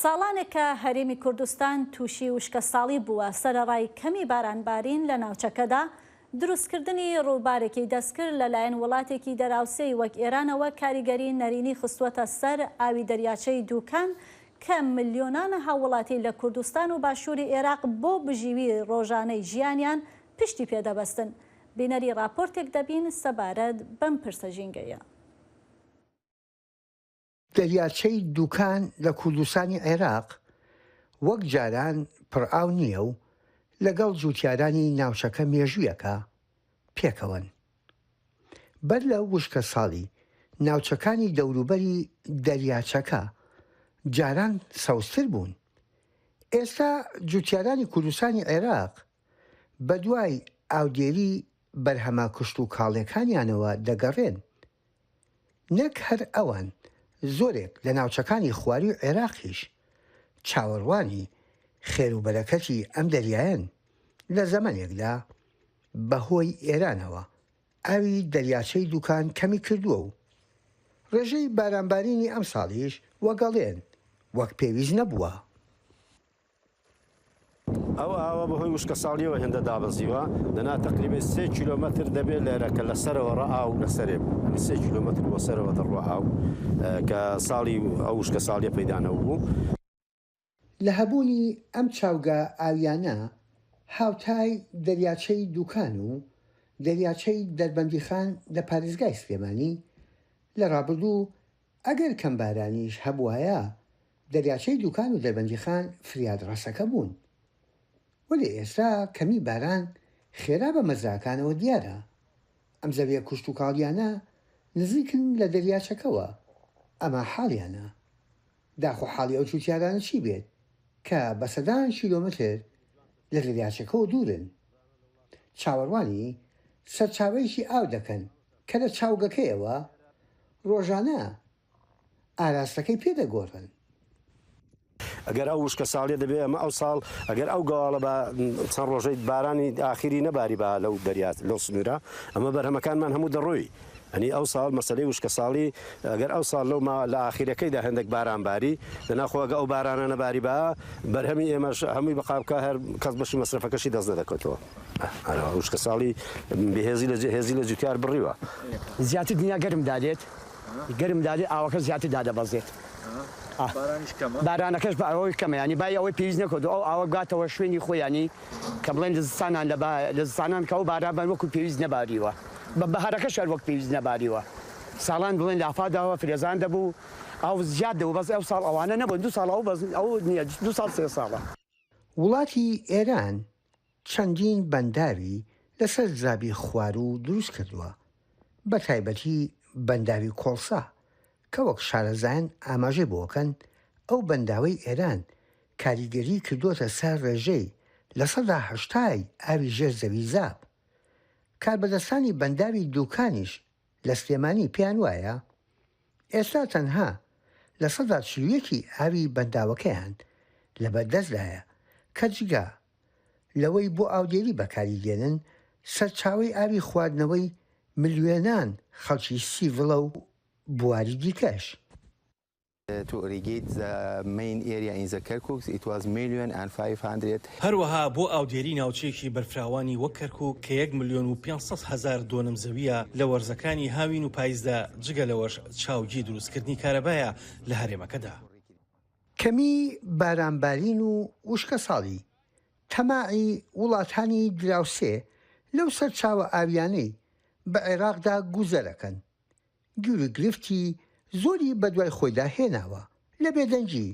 ساڵانێکە هەرێمی کوردستان تووشی وشکەساڵی بووە، سەرەڕای کەمی بارانبارین لە ناوچەکەدا، دروستکردنی ڕووبارێکی دەستکرد لەلایەن وڵاتێکی دەراوسێی وەک ئێرانەوە کاریگەری نەرێنی خستووەتە سەر ئاوی دەریاچەی دووکان کە ملیۆنان هاووڵاتی لە کوردستان و باشووری ئێراق بۆ بژیوی ڕۆژانەی ژیانیان پشتی پێدەبەستن. بینەری ڕاپۆرتێک دەبین سەبارەت بەم پرسە ژینگەیە. دەریاچەی دوکان لە کوردستانی عێراق وەک جاران پڕئاو نییە و لەگەڵ جووتیارانی ناوچەکە مێژوویەکە پێکەوەن. بەر لە وشکەساڵی، ناوچەکانی دەوروبەری دەریاچەکە. جاران سەوزتر بوون. ئێستا جوتیارانی کوردستانی عێراق بەدوای ئاودێری بەرهەمە کشتوکاڵیەکانیانەوە دەگەڕێن. نەک هەر ئەوان، زۆرێک لە ناوچەکانی خوارووی عێراقیش چاوەڕوانی خێروبەرەکەتی ئەم دەریایەن، لە زەمەنێکدا بەهۆی ئێرانەوە ئاوی دەریاچەی دوکان کەمی کردووە و ڕێژەی بارانبارینی ئەمساڵیش وەگەڵێن وەک پێویست نەبووە. ئەو ئاوە بەهۆی وشکەساڵیەوە هێندە دابەزیوە، دەنا تەقریبەن سێ کیلۆمەتر دەبێت لێرە کە لە سەرەوە ڕا ئاو لەسەرێ بوو، یانی سێ کیلۆمەتر بۆ سەرەوە دەڕوا ئاو کە ساڵی ئەو وشکەساڵیە پەیدا نەبوو. لە هەبوونی ئەم چاوگە ئاوییانە هاوتای دەریاچەی دوکان و دەریاچەی دەربەندیخان لە پارێزگای سلێمانی، لە ڕابردوو ئەگەر کەمبارانیش هەبوایە دەریاچەی دوکان و دەربەندیخان فریادڕەسەکە بوون. وەلێ ئێستا کەمی باران خێرا بە مەزراکانەوە دیارە. ئەم زەویە کوشتوکاڵیانە نزیکن لە دەریاچەکەوە، ئەمە حاڵیانە. داخۆ حاڵی ئەو جوتیارانە چی بێت کە بە سەدان کیلۆمەتر لە دەریاچەکەوە دوورن؟ چاوەڕوانی سەرچاوەیەکی ئاو دەکەن کە لە چاوگەکەیەوە ڕۆژانە ئاراستەکەی پێ دەگۆڕن. ئەگەر ئەو وشکە ساڵیە دەبێ ئەمە ئەو ساڵ ئەگەر ئەو گەواڵە بە چەند ڕۆژەی بارانی ئاخیری نەباری با لەو دەریا لەو سنوورە ئەمە بەرهەمەکانمان هەموو دەڕۆی ئەنی ئەو ساڵ مەسەلەی وشکە ساڵی ئەگەر ئەو ساڵ لەو ما لە ئاخیرەکەیدا هەندێک باران باری دەنا خۆ ئەگە ئەو بارانە نەباری با بەرهەمی ئێمەش هەمووی بە قابکە هەر کەس بەشی مەسرەفەکەشی دەست نەدەکەوتەوە. وشکە ساڵی بەهێزی لە هێزی لە جوتیار بڕیوە. زیاتر دنیا گەرم دادێت گەرم دادێت ئاوەکە زیاتر دادەبەزێت بارانەکەش بە ئەوەی کەمە ینی بای ئەوەی پێویست نەکردو ئەو ئاوە گاتەوە شوێنی خۆیانی کە بڵێن لە زستانان لە لە زستانان کە ئەو باران بەن وەکو پێویست نەباریوە بە بەهارەکەش هەر وەک پێویست نەباریوە ساڵان بڵێن لافا داوە فرێزان دەبوو ئاو زیاد دەبوو بەس ئەو ساڵ ئەوانە نەبوون دوو ساڵ ئەو بەس ئەو نییە دوو ساڵ سێ ساڵە. وڵاتی ئێران چەندین بەنداوی لەسەر زابی خواروو دروست کردووە، بەتایبەتی بەنداوی کۆڵسا، کە وەک شارەزایان ئاماژەی بۆکەن، ئەو بەنداوەی ئێران کاریگەری کردۆتە سەر ڕێژەی 80% ی ئاوی ژێر زەوی زاب. کاربەدەستانی بەنداوی دوکانیش لە سلێمانی پێیان وایە، ئێستا تەنها 41% ی ئاوی بەنداوەکەیان لەبەردەستدایە، کە جگە لەوەی بۆ ئاودێری بەکاری دێنن، سەرچاوەی ئاوی خواردنەوەی ملیۆنان خەڵکی سیڤڵە و بواری دیکەش. To irrigate the main area in the Kirkuk it was million and 500. هەروەها بۆ ئاودێری ناوچەیەکی بەرفراوانی وەک کەرکوک کە یەک ملیۆن و 500 هەزار دۆنم زەوییە لە وەرزەکانی هاوین و پایزدا، جگە لەوەش چاوگی دروستکردنی کارەبایە لە هەرێمەکەدا. کەمیی بارانبارین و وشکەساڵی، تەماعی وڵاتانی دراوسێ لەو سەرچاوە ئاوییانەی بە عێراقدا گوزەرەکەن، گیروگرفتی زۆری بەدوای خۆیدا هێناوە، لە بێدەنگی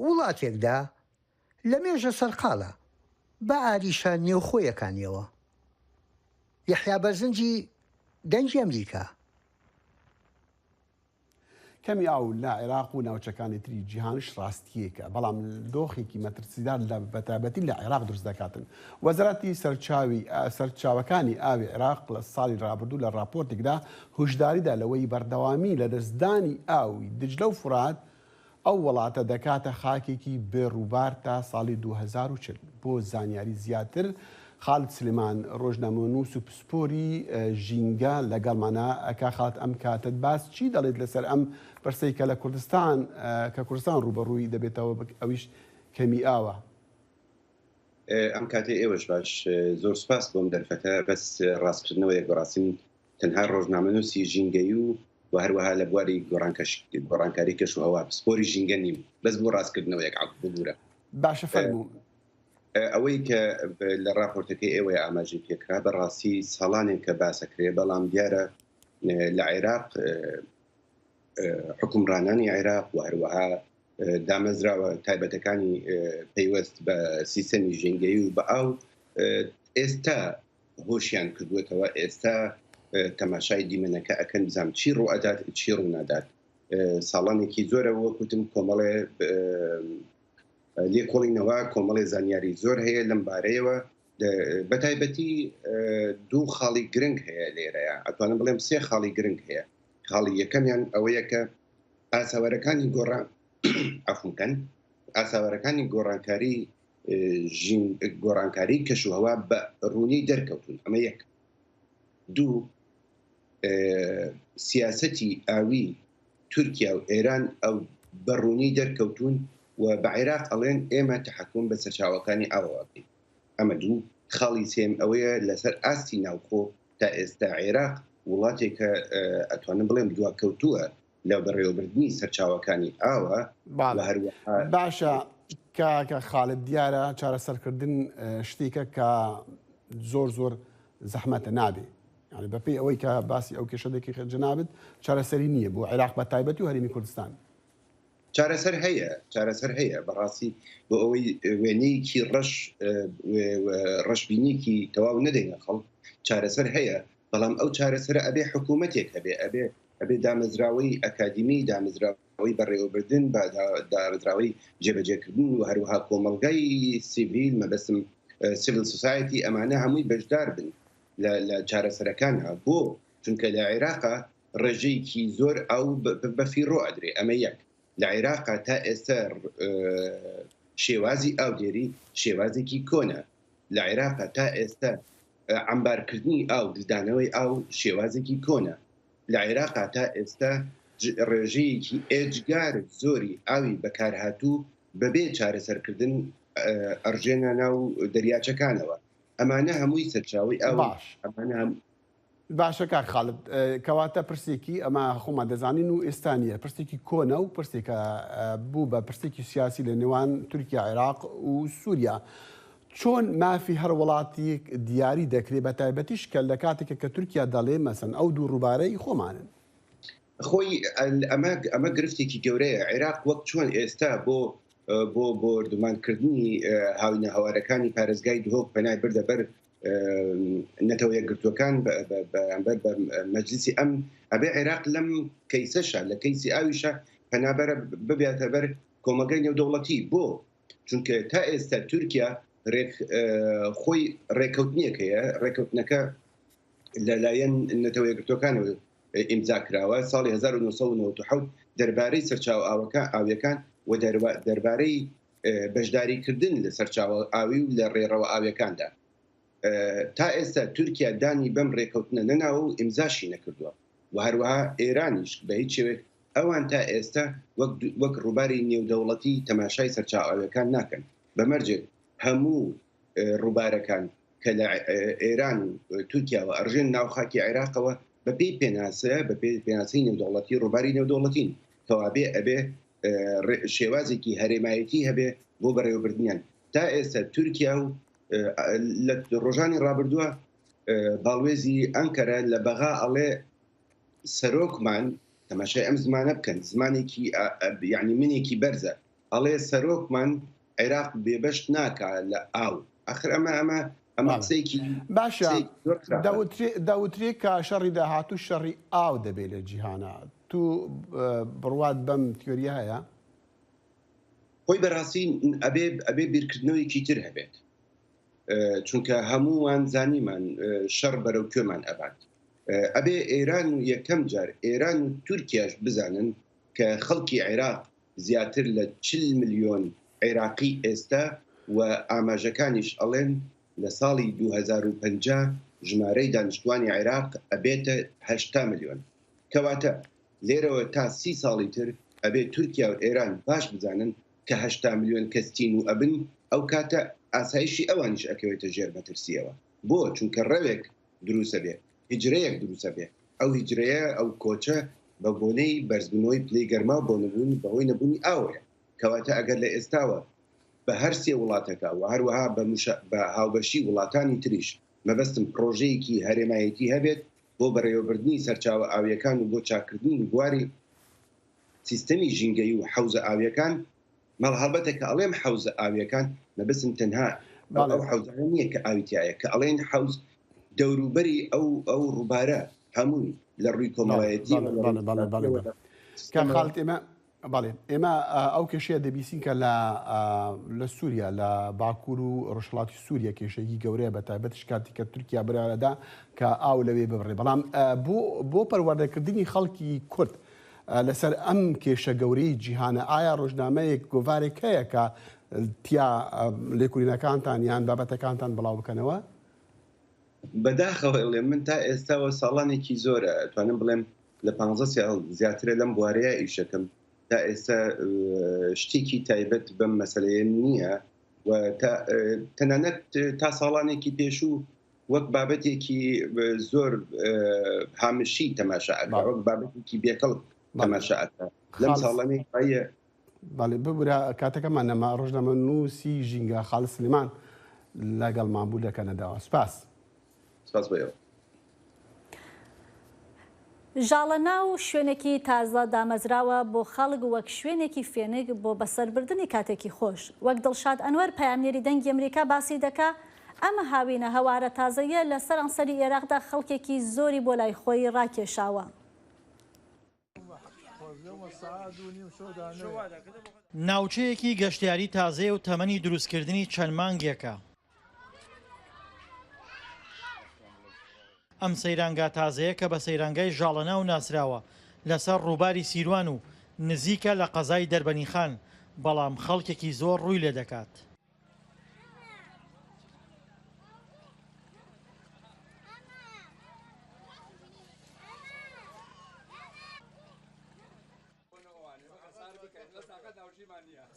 وڵاتێکدا لەمێژە سەرقاڵە بە ئاریشە نێوخۆیەکانیەوە. یەحیا بەرزنجی، دەنگی ئەمریکا. کەمی ئاو لە عێراق و ناوچەکانی تری جیهانیش ڕاستییەکە، بەڵام دۆخێکی مەترسیدار لە بەتایبەتی لە عێراق دروست دەکاتن. وەزارەتی سەرچاوی سەرچاوەکانی ئاوی عێراق لە ساڵی ڕابردوو لە ڕاپۆرتێکدا هۆشداریدا لەوەی بەردەوامی لەدەستدانی ئاوی دجلە و فورات ئەو وڵاتە دەکاتە خاکێکی بێ ڕووبار تا ساڵی 2040. بۆ زانیاری زیاتر خالد سلێمان ڕۆژنامەنووس و پسپۆری ژینگە لەگەڵمانە. کاک خالد ئەم کاتەت باس چی دەڵێیت لەسەر ئەم پرسەی کە لە کوردستان کە کوردستان ڕووبەڕووی دەبێتەوە ئەویش کەمی ئاوە؟ ئەم کاتەی ئێوەش باش، زۆر سوپاس بۆم دەرفەتە، بەس ڕاستکردنەوەیەک بەڕاستی من تەنها ڕۆژنامەنووسی ژینگەیی و و هەروەها لە بواری گۆڕانکاری کەش و هەوا پسپۆری ژینگە نیم، بەس بۆ ڕاستکردنەوەیەک عەفو ببورە. باشە فەرموو. ئەوەی کە لە ڕاپۆرتەکەی ئێوەی ئاماژەی پێکرا بەڕاستی ساڵانێک کە باسەکرێ، بەڵام دیارە لە عێراق حکومڕانانی عێراق و هەروەها دامەزراوە تایبەتەکانی پەیوەست بە سیستەمی ژینگەیی و بە ئاو ئێستا هۆشیان کردووەتەوە، ئێستا تەماشای دیمەنەکە ئەکەن بزانن چی ڕووئەدات چی ڕوونادات. ساڵانێکی زۆرە وەک وتم کۆمەڵێ لێکۆڵینەوە کۆمەڵێ زانیاری زۆر هەیە لەم بارەیەوە بەتایبەتی دوو خاڵی گرنگ هەیە لێرەیە ئەتوانم بڵێم سێ خاڵی گرنگ هەیە خاڵی یەکەمیان ئەوەیە کە ئاسەوارەکانی گۆڕان عەفوم کەن ئاساوارەکانی گۆڕانکاری ژین گۆڕانکاری کەشوهەوا بە ڕوونی دەرکەوتون ئەمە یەک دوو سیاسەتی ئاوی تورکیا و ئێران ئەو بە ڕوونی دەرکەوتون و بە عێراق ئەڵێن ئێمە تەحەکوم بە سەرچاوەکانی ئاوەوە ئەکەین ئەمە دوو خاڵی سێم ئەوەیە لەسەر ئاستی ناوخۆ تا ئێستا عێراق وڵاتێکە ئەتوانم بڵێم دواکەوتووە لە بەڕێوەبردنی سەرچاوەکانی ئاوە و هەروەها باشە کاکە خالد دیارە چارەسەرکردن شتێکە کە زۆر زۆر زەحمەتە نابێ یعنی بەپێی ئەوەی کە باسی ئەو کێشە دەکەی جەنابت چارەسەری نییە بۆ عێراق بە تایبەتی و هەرێمی کوردستان. چارەسەر هەیە، چارەسەر هەیە بەڕاستی بۆ ئەوەی وێنەیەکی ڕەش ڕەشبینیکی تەواو نەدەینە خەڵک چارەسەر هەیە بەڵام ئەو چارەسەرە ئەبێ حکوومەتێک هەبێ ئەبێ ئەبێ دامەزراوەی ئەکادیمی دامەزراوەی بەڕێوەبردن بە دامەزراوەی جێبەجێکردن و هەروەها کۆمەڵگای سیڤیل مەبەستم civil society ئەمانە هەمووی بەشدار بن لە چارەسەرەکانە بۆ چونکە لە عێراقا ڕێژەیەکی زۆر ئاو بە فیڕۆ ئەدرێ ئەمە یەک لە عێراقا تا ئێستا شێوازی ئاودێری شێوازێکی کۆنە لە عێراقا تا ئێستا عەمبارکردنی ئاو دلدانەوەی ئاو شێوازێکی کۆنە لە عێراقا تا ئێستا ڕێژەیەکی ئێجگار زۆری ئاوی بەکارهاتوو بەبێ چارەسەرکردن ئەڕژێنە ناو دەریاچەکانەوە ئەمانە هەمووی سەرچاوەی ئاون باش. ئەمانە هەموو. باشە کاک خالد کەواتە پرسێکی ئەمە خۆمان دەزانین و ئێستا نییە پرسێکی کۆنە و پرسێکە بوو بە پرسێکی سیاسی لە نێوان تورکیا عێراق و سووریا چۆن مافی هەر وڵاتیک دیاری دەکرێت بە تایبەتیش کە لە کاتێکە کە تورکیا دەڵێ مەسەن ئەو دوو ڕووبارەی خۆمانن. خۆی ئەمە ئەمە گرفتێکی گەورەیە عێراق وەک چۆن ئێستا بۆ بۆ بۆردومانکردنی هاوینە هەوارەکانی پارێزگای دهۆک پەنای بردە بەر نەتەوە یەکگرتووەکان بەرامبەر بە مەجلیسی ئەم ئەبێ عێراق لەم کەیسەشە لە کەیسی ئاویشە پەنابەرە ببێتە بەر کۆمەڵگای نێودەوڵەتی بۆ چونکە تا ئێستا تورکیا رێک خۆی ڕێکەوتنێک هەیە ڕێکەوتنەکە لەلایەن نەتەوە یەکگرتووەکانەوە ئیمزا کراوە ساڵی 1997 دەربارەی سەرچاوە ئاوەکە ئاویەکان و دەربارەی بەشداریکردن لە سەرچاوە ئاوی و لە ڕێڕەوە ئاویەکاندا. تا ئێستا تورکیا دانی بەم ڕێکەوتنە نەناوە و ئیمزاشی نەکردووە و هەروەها ئێرانیش بە هیچ شێوەیەک ئەوان تا ئێستا وەک وەک ڕووباری نێودەوڵەتی تەماشای سەرچاوە ئاویەکان ناکەن بە مەرجێک هەموو ڕووبارەکان کە لە ئێران و تورکیاوە ئەڕژێن ناو خاکی عێراقەوە بە پێی پێناسە بە پێی پێناسەی نێودەوڵەتی ڕووباری نێودەوڵەتین کەوابێ ئەبێ شێوازێکی هەرێمایەتی هەبێ بۆ بەڕێوەبردنیان تا ئێستا تورکیا و لە ڕۆژانی ڕابردووە باڵوێزی ئەنکەرە لە بەغا ئەڵێ سەرۆکمان تەماشای ئەم زمانە بکەن زمانێکی یعنی منێکی بەرزە ئەڵێ سەرۆکمان عێراق بێبەش ناکا لە ئاو ئەخر ئەمە ئەمە ئەمە قسەیەکی باشە دەوترێ کە شەڕی داهاتوو شەڕی ئاو دەبێت لە جیهانە تو بڕوات بەم تیۆریە هەیە؟ خۆی بەڕاستی ئەبێ ئەبێ بیرکردنەوەیەکی تر هەبێت چونکە هەمووان زانیمان شەڕ بەرەو کوێمان ئەبات ئەبێ ئێران و یەکەم جار ئێران و تورکیاش بزانن کە خەڵکی عێراق زیاتر لە 40 ملیۆن عێراقی ئێستا و ئاماژەکانیش ئەڵێن لە ساڵی 2050 ژمارەی دانیشتوانی عێراق ئەبێتە 80 ملیۆن کەواتە لێرەوە تا سی ساڵی تر ئەبێ تورکیا و ئێران باش بزانن کە 80 ملیۆن کەس تینوو ئەبن ئەو کاتە ئاسایشی ئەوانیش ئەکەوێتە ژێر مەترسیەوە بۆ؟ چونکە ڕەوێک دروست ئەبێ هیجرەیەک دروست ئەبێ ئەو هیجرەیە ئەو کۆچە بە بۆنەی بەرزبوونەوەی پلەی گەرما و بۆ نەبوون بەهۆی نەبوونی ئاوەیە کەواتە ئەگەر لە ئێستاوە بە هەر سێ وڵاتەکە و هەروەها بە بە هاوبەشی وڵاتانی تریش مەبەستم پڕۆژەیەکی هەرێمایەتی هەبێت بۆ بەڕێوەبردنی سەرچاوە ئاوییەکان و بۆ چاککردنی بواری سیستەمی ژینگەیی و حەوزە ئاوییەکان، مەڵ هەڵبەتە کە ئەڵێم حەوزە ئاوییەکان مەبەستم تەنها ئەو حەوزانە نییە کە ئاوی تیایە، کە ئەڵێین حەوز دەوروبەری ئەو ئەو ڕووبارە هەمووی لە ڕووی کۆمەڵایەتیەوە لە ڕووی سیاسیەوە. کاک خالد ئێمە بەڵێ ئێمە ئەو کێشەیە دەبیسین کە لە لە سووریا لە باکوور و ڕۆژهەڵاتی سووریا کێشەیەکی گەورەیە بە تایبەتیش کاتی کە تورکیا بڕیارەدا کە ئاو لەوێ ببڕێ بەڵام بۆ بۆ پەروەردەکردنی خەڵکی کورد لەسەر ئەم کێشە گەورەی جیهانە ئایا ڕۆژنامەیەک گۆڤارێک هەیە کە تیا لێکولینەکانتان یان بابەتەکانتان بڵاو بکەنەوە؟ بەداخەوە ئەڵێم من تا ئێستاوە ساڵانێکی زۆرە ئەتوانم بڵێم لە پانزە ساڵ زیاترە لەم بوارەیە ئیشەکەم تا ئێستا شتێکی تایبەت بەم مەسەلەیە نییە و تەنانەت تا ساڵانێکی پێشوو وەک بابەتێکی زۆر هامشی تەماشا ئەکا وەک بابەتێکی بێکەڵک تەماشا ئەکا لەم ساڵانەی دواییە بەڵێ ببورە کاتەکەمان نەما ڕۆژنامەنووسی ژینگە خالد سلیمان لەگەڵمان بوو لە کەنەداوە سپاس. سپاس بۆ ئێوە. ژاڵەناو شوێنێکی تازە دامەزراوە بۆ خەڵک وەک شوێنێکی فێنک بۆ بەسەربردنی کاتێکی خۆش. وەک دڵشاد ئەنوەر پەیامنێری دەنگی ئەمریکا باسی دەکا، ئەم هاوینە هەوارە تازەیە لە سەرانسەری ئێراقدا خەڵکێکی زۆری بۆ لای خۆی ڕاکێشاوە. ناوچەیەکی گەشتیاری تازەیە و تەمەنی دروستکردنی چەند مانگێکە. ئەم سەیرانگا تازەیە کە بە سەیرانگای ژاڵەناو ناسراوە، لەسەر ڕووباری سیروان و نزیکە لە قەزای دەربەنیخان، بەڵام خەڵکێکی زۆر ڕووی لێدەکات.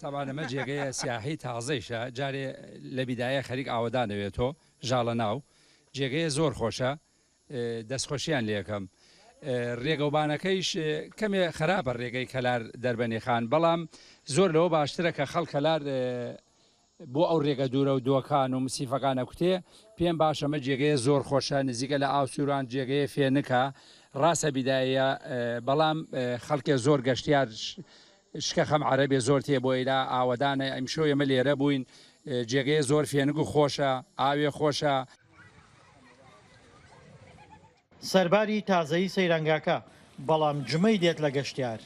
تەبعەن ئەمە جێگەیە سیاحی تازەیشە جارێ لە بیدایە خەریک ئاوەدانەوێتۆ ژاڵەناو جێگەیە زۆر خۆشە دەستخۆشیان لێکەم رێگەوبانەکەیش کەمێ خراپە رێگەی کەلار دەربەنیخان بەڵام زۆر لەوە باشترە کە خەڵک کەلار بۆ ئەو رێگە دوورە و دۆکان و مسیفەکان ئەکوتێ پێم باشە ئەمە جێگەیە زۆر خۆشە نزیکە لە ئاو سوران جێگەیە فێنکە ڕاستە بیدایە بەڵام خەڵکێ زۆر گەشتیار شکە خەم عەرەبێ زۆر تێ بۆ ئیلا ئاوەدانە ئیمشەو ئێمە لێرە بووین جێگەیە زۆر فێنک و خۆشە ئاوێ خۆشە. سەرباری تازەیی سەیرانگاکە، بەڵام جمەی دێت لە گەشتیار.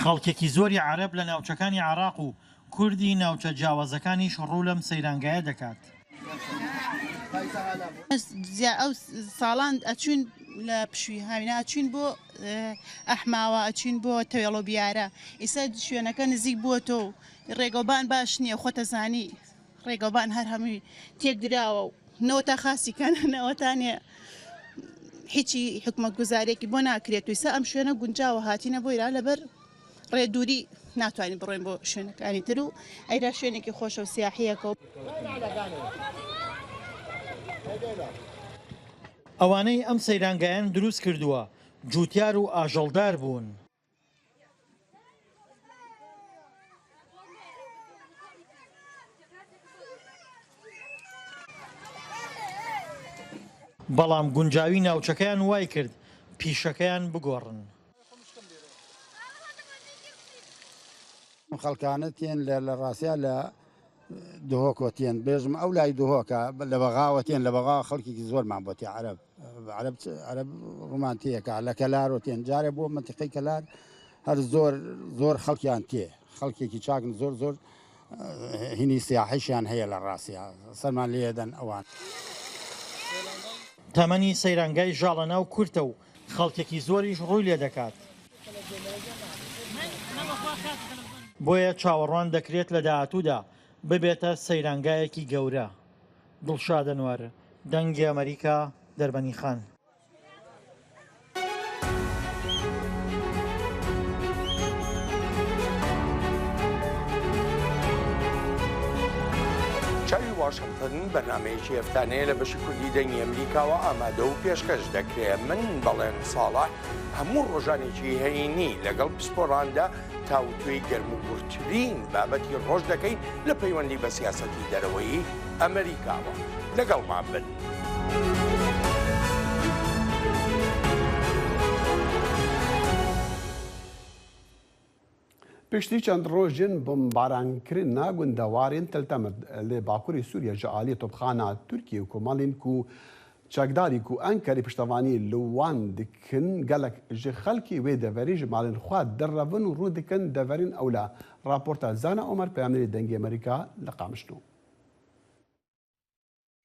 خەڵکێکی زۆری عەرەب لە ناوچەکانی عێراق و کوردی ناوچە جیاوازەکانیش ڕوو لەم سەیرانگایە دەکات. ئەو ساڵان ئەچوین لە پشوی هاوینە ئەچوین بۆ ئەحماوە ئەچوین بۆ تەوێڵۆ بیارە ئیسا شوێنەکە نزیک بووە تۆ و ڕێگەوبان باش نییە خۆتەزانی ڕێگەوبان هەر هەمووی تێکدراوە و نەوەتا خاسی کەن نەوەتانێ هیچی حکومەت گوزارێکی بۆ ناکرێت ویسا ئەم شوێنە گونجاوە هاتینە بۆیرا لەبەر ڕێدووری ناتوانین بڕۆین بۆ شوێنەکانی تر و ئەیرا شوێنێکی خۆشە و سیاحیەکە و. ئەوانەی ئەم سەیرانگایان دروست کردووە جووتیار و ئاژەڵدار بوون. بەڵام گونجاوی ناوچەکەیان وایکرد پیشەکەیان بگۆڕن. ئەم خەڵکانە تێن لە لە ڕاستیا لە دهۆکۆ تێن بێژم ئەو لای دهۆکە لە بەغاوە تێن لە بەغا خەڵکێکی زۆرمان بۆ تێ عەرەب عەرەب عەرەب ڕوومان تێکا لە کەلارۆ تێن جارێ بۆ مەنتیقەی کەلار هەر زۆر زۆر خەڵکیان تێ خەڵکێکی چاکن زۆر زۆر هینی سیاحیشیان هەیە لە ڕاستیا سەرمان لێدەن ئەوان. تەمەنی سەیرانگای ژاڵەناو کورتە و خەڵکێکی زۆریش ڕووی لێدەکات. بۆیە چاوەڕوان دەکرێت لە داهاتوودا ببێتە سەیرانگایەکی گەورە. دڵشاد ئەنوەر، دەنگی ئەمەریکا، دەربەنیخان. چاوی واشنتن بەرنامەیەکی هەفتانەیە لە بەشی کوردی دەنگی ئەمریکاوە ئامادە و پێشکەش دەکرێ من بەڵێن ساڵح هەموو ڕۆژانێکی هەینی لەگەڵ پسپۆڕاندا تاوتوێی گەرم و گوڕترین بابەتی ڕۆژ دەکەین لە پەیوەندی بە سیاسەتی دەرەوەیی ئەمریکاوە لەگەڵمان بن. Piştî çend rojên bombarankirina gundewarên Til Temir li bakurê Sûriye ji aliyê topxana Tirkiyê û komalên ku çekdarî ku Enqerê piştevanî li wan dikin gelek ji xelkê wê deverê ji malên xwe direvin û rû dikin deverên ewle. Raporta Zana Omer peyamnêrê Dengê Amerîka li Qamişlo.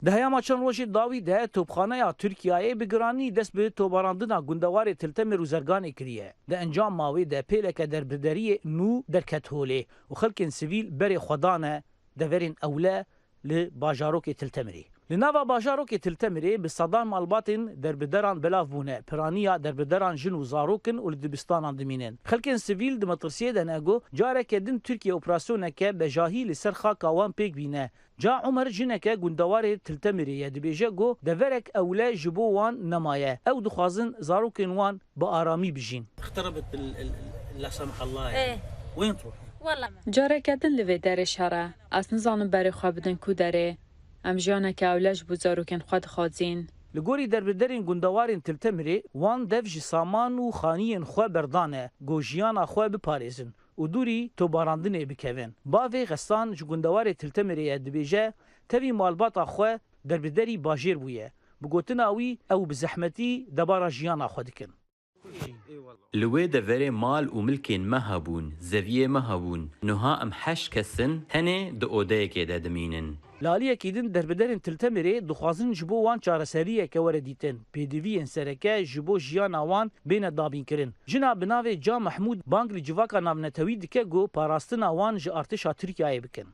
Di heyama çend rojên dawî de topxaneya Tirkiyeyê bi giranî dest bi tobarandina gundewarê Til Temir û Zerganê kiriye. Di encama wê de pêleke derbideriyê nû derket holê û xelkên sivîl berê xwe dane deverên ewle li bajarokê Til Temirê. Li nava bajarokê Til Temirê bi sedan malbatên derbideran belav bûne. Piraniya derbideran jin û zarok in û li dibistanan dimînin. Xelkên sivîl di metirsiyê de ne ku careke din Tirkiye operasyoneke bejahî li ser xaka wan pêk bîne. Ca Umer jineke gundewarê Til Temirê ye dibêje ku deverek ewle ji bo wan nemaye. Ew dixwazin zarokên wan bi aramî bijîn. Careke din li vê derê şer e. Ez nizanim berê xwe bidin ku derê. Em jiyaneke ewle ji bo zarokên xwe dixwazîn. Li gorî derbiderên gundewarên Til Temirê, wan dev ji saman û xaniyên xwe berdane ku jiyana xwe biparêzin û dûrî tobarandinê bikevin. Bavê Xesan ji gundewarê Til Temirê ye dibêje tevî malbata xwe derbiderî bajêr bûye. Bi gotina wî ew bi zehmetî debara jiyana xwe dikin. Li wê deverê mal û milkên me hebûn, zeviyê me hebûn. Nuha em heşt kes in, tenê di odeyekê de dimînin. Li aliyekî din derbiderên Til Temirê dixwazin ji bo wan çareseriyeke were dîtin, pêdiviyên sereke ji bo jiyana wan bêne dabînkirin. Jina bi navê Ca Mehmûd bang li civaka navnetewî dike ku parastina wan ji artêşa Tirkiyeyê bikin.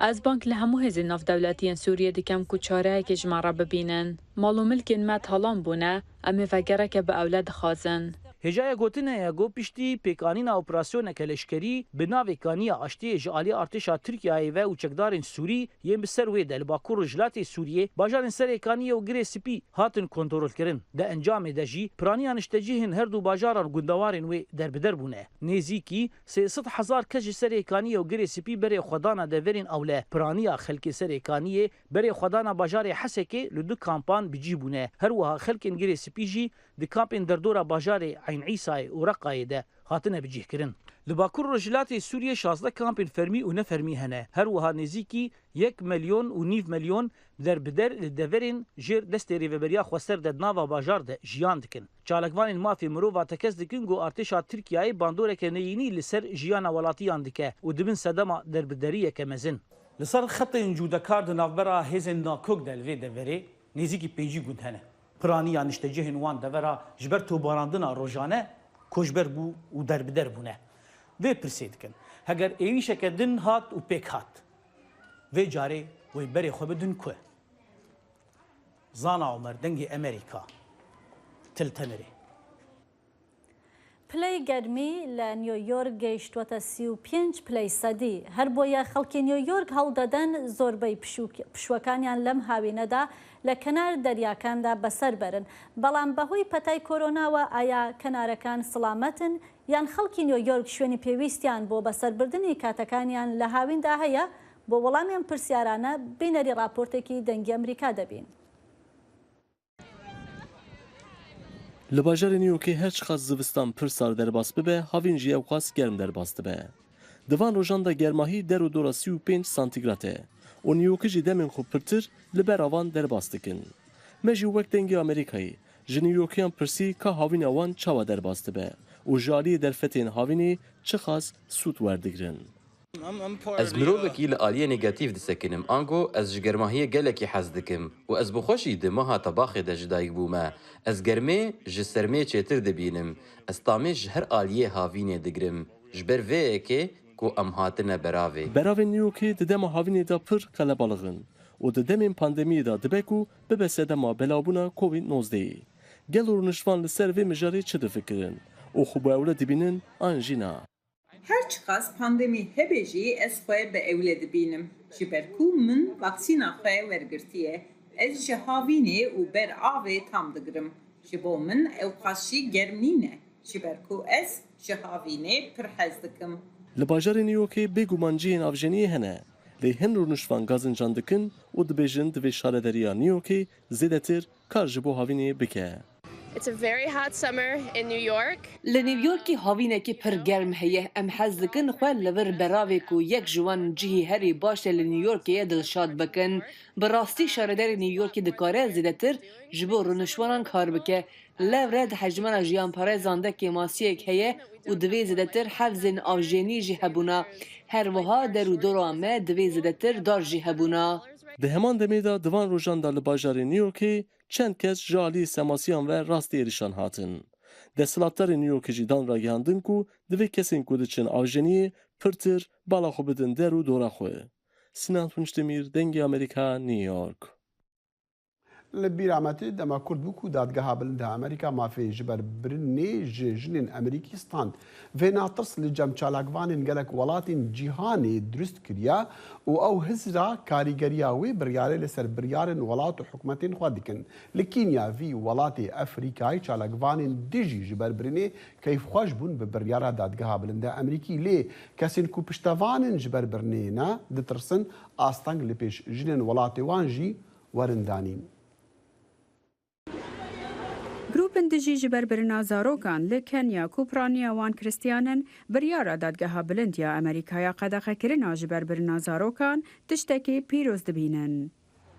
Ez bang li hemû hêzên navdewletî yên Sûriyê dikim ku çareyekê ji me re bibînin. Mal û milkên me talan bûne, em ê vegereke bi ewle dixwazin. Hêjaya gotinê ye ku piştî pêkanîna operasyoneke leşkerî bi navê Kaniya Aştiyê ji aliyê artêşa Tirkiyeyê ve û çekdarên Sûrî yên bi ser wê de li bakur rojhilatê Sûriyê bajarên Serê Kaniyê û Girê Spî hatin kontrolkirin. Di encamê de jî piraniya niştecihên her du bajaran û gundewarên wê derbider bûne. Nêzîkî 300,000 kes ji Serê Kaniyê û Girê Spî berê xwe dana deverên ewle. Piraniya xelkê Serê Kaniyê berê xwe dana bajarê Hesekê li du kampan bi cih bûne. Her wiha xelkên Girê Spî jî di kampên derdora bajarê Eyn Îsayê û Reqayê de hatine bicihkirin. Li bakur rojhilatê Sûriyê 16 kampên fermî û nefermî hene. Her wiha nêzîkî yek melyon û nîv melyon derbider li deverên jêr destê Rêveberiya Xweser de di nava bajar de jiyan dikin. Çalakvanên mafê mirova tekez dikin ku artêşa Tirkiyeyê bandoreke neyînî li ser jiyana welatiyan dike û dibin sedema derbideriyeke mezin. Li ser xetên cûdekar di navbera hêzên nakok de li vê deverê nêzîkî 50 gund hene. Piraniya niştecihên wan devera ji ber tobarandina rojane koçber bû û derbider bûne. Vê pirsê dikin, heger êrîşeke din hat û pêk hat, vê carê wê berê xwe bidin ku? Zana Omer, Dengê Emerîka, Til Temirê. پلەی گەرمی لە نیۆیۆرک گەیشتووەتە 35 پلەی سەدی، هەربۆیە خەڵکی نیۆیۆرک هەوڵدەدەن زۆربەی پشووەکانیان لەم هاوینەدا لە کەنار دەریاکاندا بەسەر بەرن، بەڵام بەهۆی پەتای کۆرۆناوە ئایا کەنارەکان سڵامەتن یان خەڵکی نیۆیۆرک شوێنی پێویستیان بۆ بەسەربردنی کاتەکانیان لە هاویندا هەیە؟ بۆ وەڵامی ئەم پرسیارانە بینەری ڕاپۆرتێکی دەنگی ئەمریکا دەبین. Li bajarê New Yorkê her çiqas zivistan pir sar derbas bibe, havîn jî ewqas germ derbas dibe. Di van rojan de germahî der û dora 35 santîgrat e û New Yorkê jî demên xwe pirtir li ber avan derbas dikin. Me jî wek dengê Amerîkayê ji New Yorkiyan pirsî ka havîna wan çawa derbas dibe û ji aliyê derfetên havînê çiqas sûd werdigirin. Ez mirovekî li aliyê negatîf disekinim ango ez ji germahiyê gelekî hez dikim û ez bi xwe jî di meha tebaxê de ji dayik bûme. Ez germê ji sermê çêtir dibînim. Ez tamê ji her aliyê havînê digirim. Ji ber vê yekê ku em hatine beravê. Beravên New Yorkê di dema havînê de pir qelebalix in û di demên pandemiyê de dibe ku bibe sedema belavbûna Covid 19ê. Gelo rûniştvan li ser vê mijarê çi difikirin û xwe bi ewle dibînin an jî na? Her çiqas pandemî hebe jî ez xwe bi ewle dibînim. Ji ber ku min vaksîna xwe wergirtiye. Ez ji havînê û ber avê tam digirim. Ji bo min ewqas jî germ nîne. Ji ber ku ez ji havînê pir hez dikim. Li bajarê New Yorkê bêguman cihên avjeniyê hene. Lê hin rûniştvan gazincan dikin û dibêjin divê şarederiya New Yorkê zêdetir kar ji bo havînê bike. Li New Yorkê havînekî pir germ heye. Em hez dikin xwe li vir beravê ku yek ji wan cihê herî baş e li New Yorkê ye dilşad bikin. Bi rastî şaredarê New Yorkê dikare zêdetir ji bo rûniştvanan kar bike. Lewre di hejmara jiyanparêzan de kêmasiyek heye û divê zêdetir hevzên avjênî jî hebûna. Her wiha der û dora me divê zêdetir dar jî hebûna. Di heman demê de di van rojan de li bajarê New Yorkê çend kes ji aliyê semasiyan ve rastî êrişan hatin. Desthilatdarên New Yorkê jî dan ragihandin ku divê kesên ku diçin avjeniyê pirtir bala xwe bidin der û dora xwe. Sinan Tunçdemîr, Dengê Amerîka, New York. Li bîra me tê dema kurd bû ku Dadgeha Bilind a Amerîka mafê ji ber birinê ji jinên Amerîkî stand. Vê natirs li cem çalakvanên gelek welatên cîhanê dirust kiriye û ew hizra karîgeriya wê biryarê li ser biryarên welat û hikûmetên xwe dikin. Li Kînya vî welatê Efrîkayê çalakvanên dijî ji ber birinê keyfxweş bûn bi biryara Dadgeha Bilind a Amerîkî lê kesên ku piştevanên ji ber birinê ne ditirsin asteng li pêş jinên welatê wan jî werin danîn. Grûpên dijî ji ber birina zarokan li Kenya ku piraniya wan Krîstiyan in, biryara Dadgeha Bilind ya Amerîka ya qedexekirina ji ber birina zarokan tiştekî pîroz dibînin.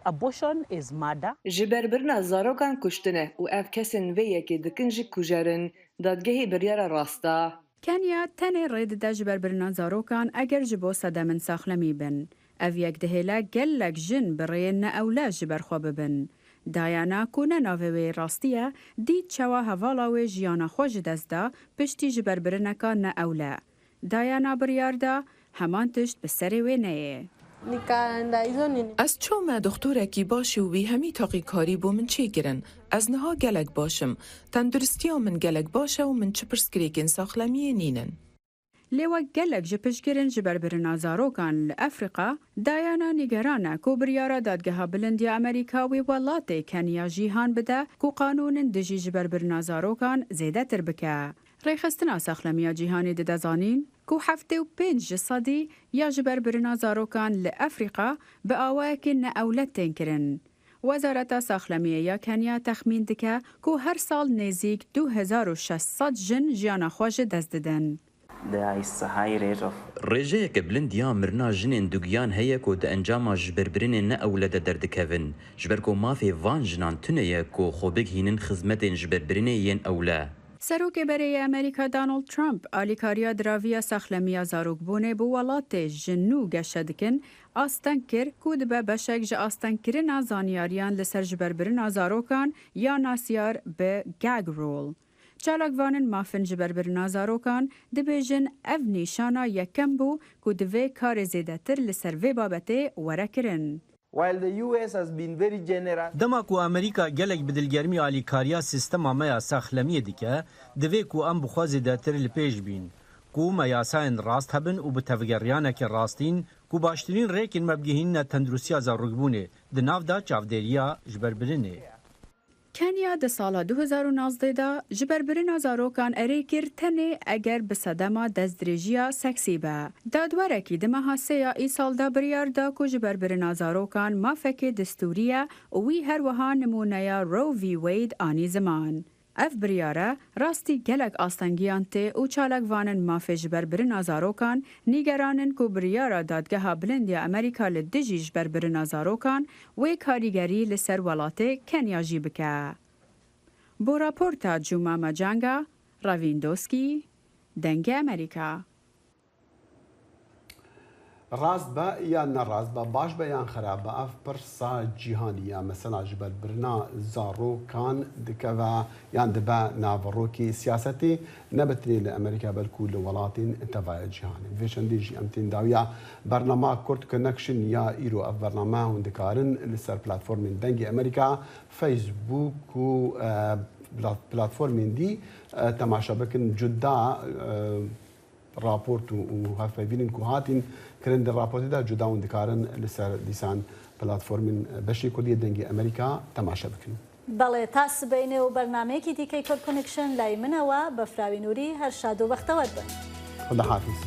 Abortion is murder. Ji ber birina zarokan kuştin e û ev kesên vê yekê dikin jî kujer in. Dadgehê biryara rast da. Kenya tenê rê dide ji ber birina zarokan eger ji bo sedemên saxlemî bin. Ev yek dihêle gelek jin bi rêyên neewle ji ber xwe bibin. Dayana ku ne navê wê rastî ye, dît çawa hevala wê jiyana xwe ji dest da piştî ji ber birineka neewle. Dayana biryar da heman tişt bi serê wê neyê. Ez çûme doxtorekî baş û wî hemî taqîkarî bo min çêkirin. Ez niha gelek baş im. Tenduristiya min gelek baş e û min çi pirsgirêkên saxlemiyê nînin. Lê wek gelek ji piştgirên ji ber birina zarokan li Efrîqa, Dayana nîgeran e ku biryara Dadgeha Bilind ya Amerîka wê welatê Kenya jî han bide ku qanûnên dijî ji ber birina zarokan zêdetir bike. Rêxistina Saxlemiya Cîhanê dide zanîn ku 75 ji sedî ya ji ber birina zarokan li Efrîqa bi awayekî neewle tên kirin. Wezareta Saxlemiyê ya Kenya texmîn dike ku her sal nêzîk 2600 jin jiyana xwe ji dest didin. Rêjeyeke bilind ya mirina jinên dugiyan heye ku di encama jiberbirinên ne ewle de derdikevin, ji ber ku mafê van jinan tune ye ku xwe bigihînin xizmetên jiberbirinê yên ewle. Serokê berê yê Amerîka Donald Trump alîkariya diraviya saxlemiya zarokbûnê bo welatê ji nû geşe dikin asteng kir ku dibe beşek ji astengkirina zanyariyan li ser jiberbirina zarokan ya nasyar bi gag rule. Çalakvanên mafên jiberbirina zarokan dibêjin ev nîşana yekem bû ku divê karê zêdetir li ser vê babetê were kirin. Dema ku Amerîka gelek bi dilgermî alîkariya sîstema me ya saxlemiyê dike, divê ku em bi xwe zêdetir li pêş bîn, ku me yasayên rast hebin û bi tevgeriyaneke rastîn ku baştirîn rêkên me bigihînine tenduristiya zarokbûnê di nav de çavdêriya jiberbirinê. Kenya di sala 2019 de jiberbirina zarokan erê kir tenê eger bi sedema destdirêjiya seksî be. Dadwerekî di meha sê ya îsal de biryar da ku jiberbirina zarokan mafekê destûrî ye û wî her wiha nimûneya Roe v. Wade anî ziman. Ev biryare rastî gelek astengiyan tê û çalakvanên mafê jiberbirina zarokan nîgeran in ku biryara Dadgeha Bilind ya Amerîka li dijî jiberbirina zarokan wê karîgerî li ser welatê Kenya jî bike. Bo raporta Juma Majanga, Revîn Doskî, Dengê Amerîka. Rast be yan ne rast be, baş be yan xerab be ev pirsa cîhanî ya mesela ji ber birina zarokan dikeve yan dibe naverokê siyasetê ne bi tenê li Amerîka belku li welatên tevaya cîhanê. Vê çendê jî em tên dawiya bernama Kurd Connection ya îro ev bername hûn dikarin li ser platformên Dengê Amerîka, Facebook û platformên dî temaşe bikin cuda raport û hevpeyvînên ku hatîn kirin di raportê de cuda hûn dikarin li ser dîsan platformên beşê Kurdî yê Dengê Amerîka temaşe bikin. بەڵێ تا سبەینێ و بەرنامەیەکی دیکەی کورد کۆنێکشن لای منەوە بەفراوی نوری هەر شاد و بەختەوەر بن. خوداحافیز.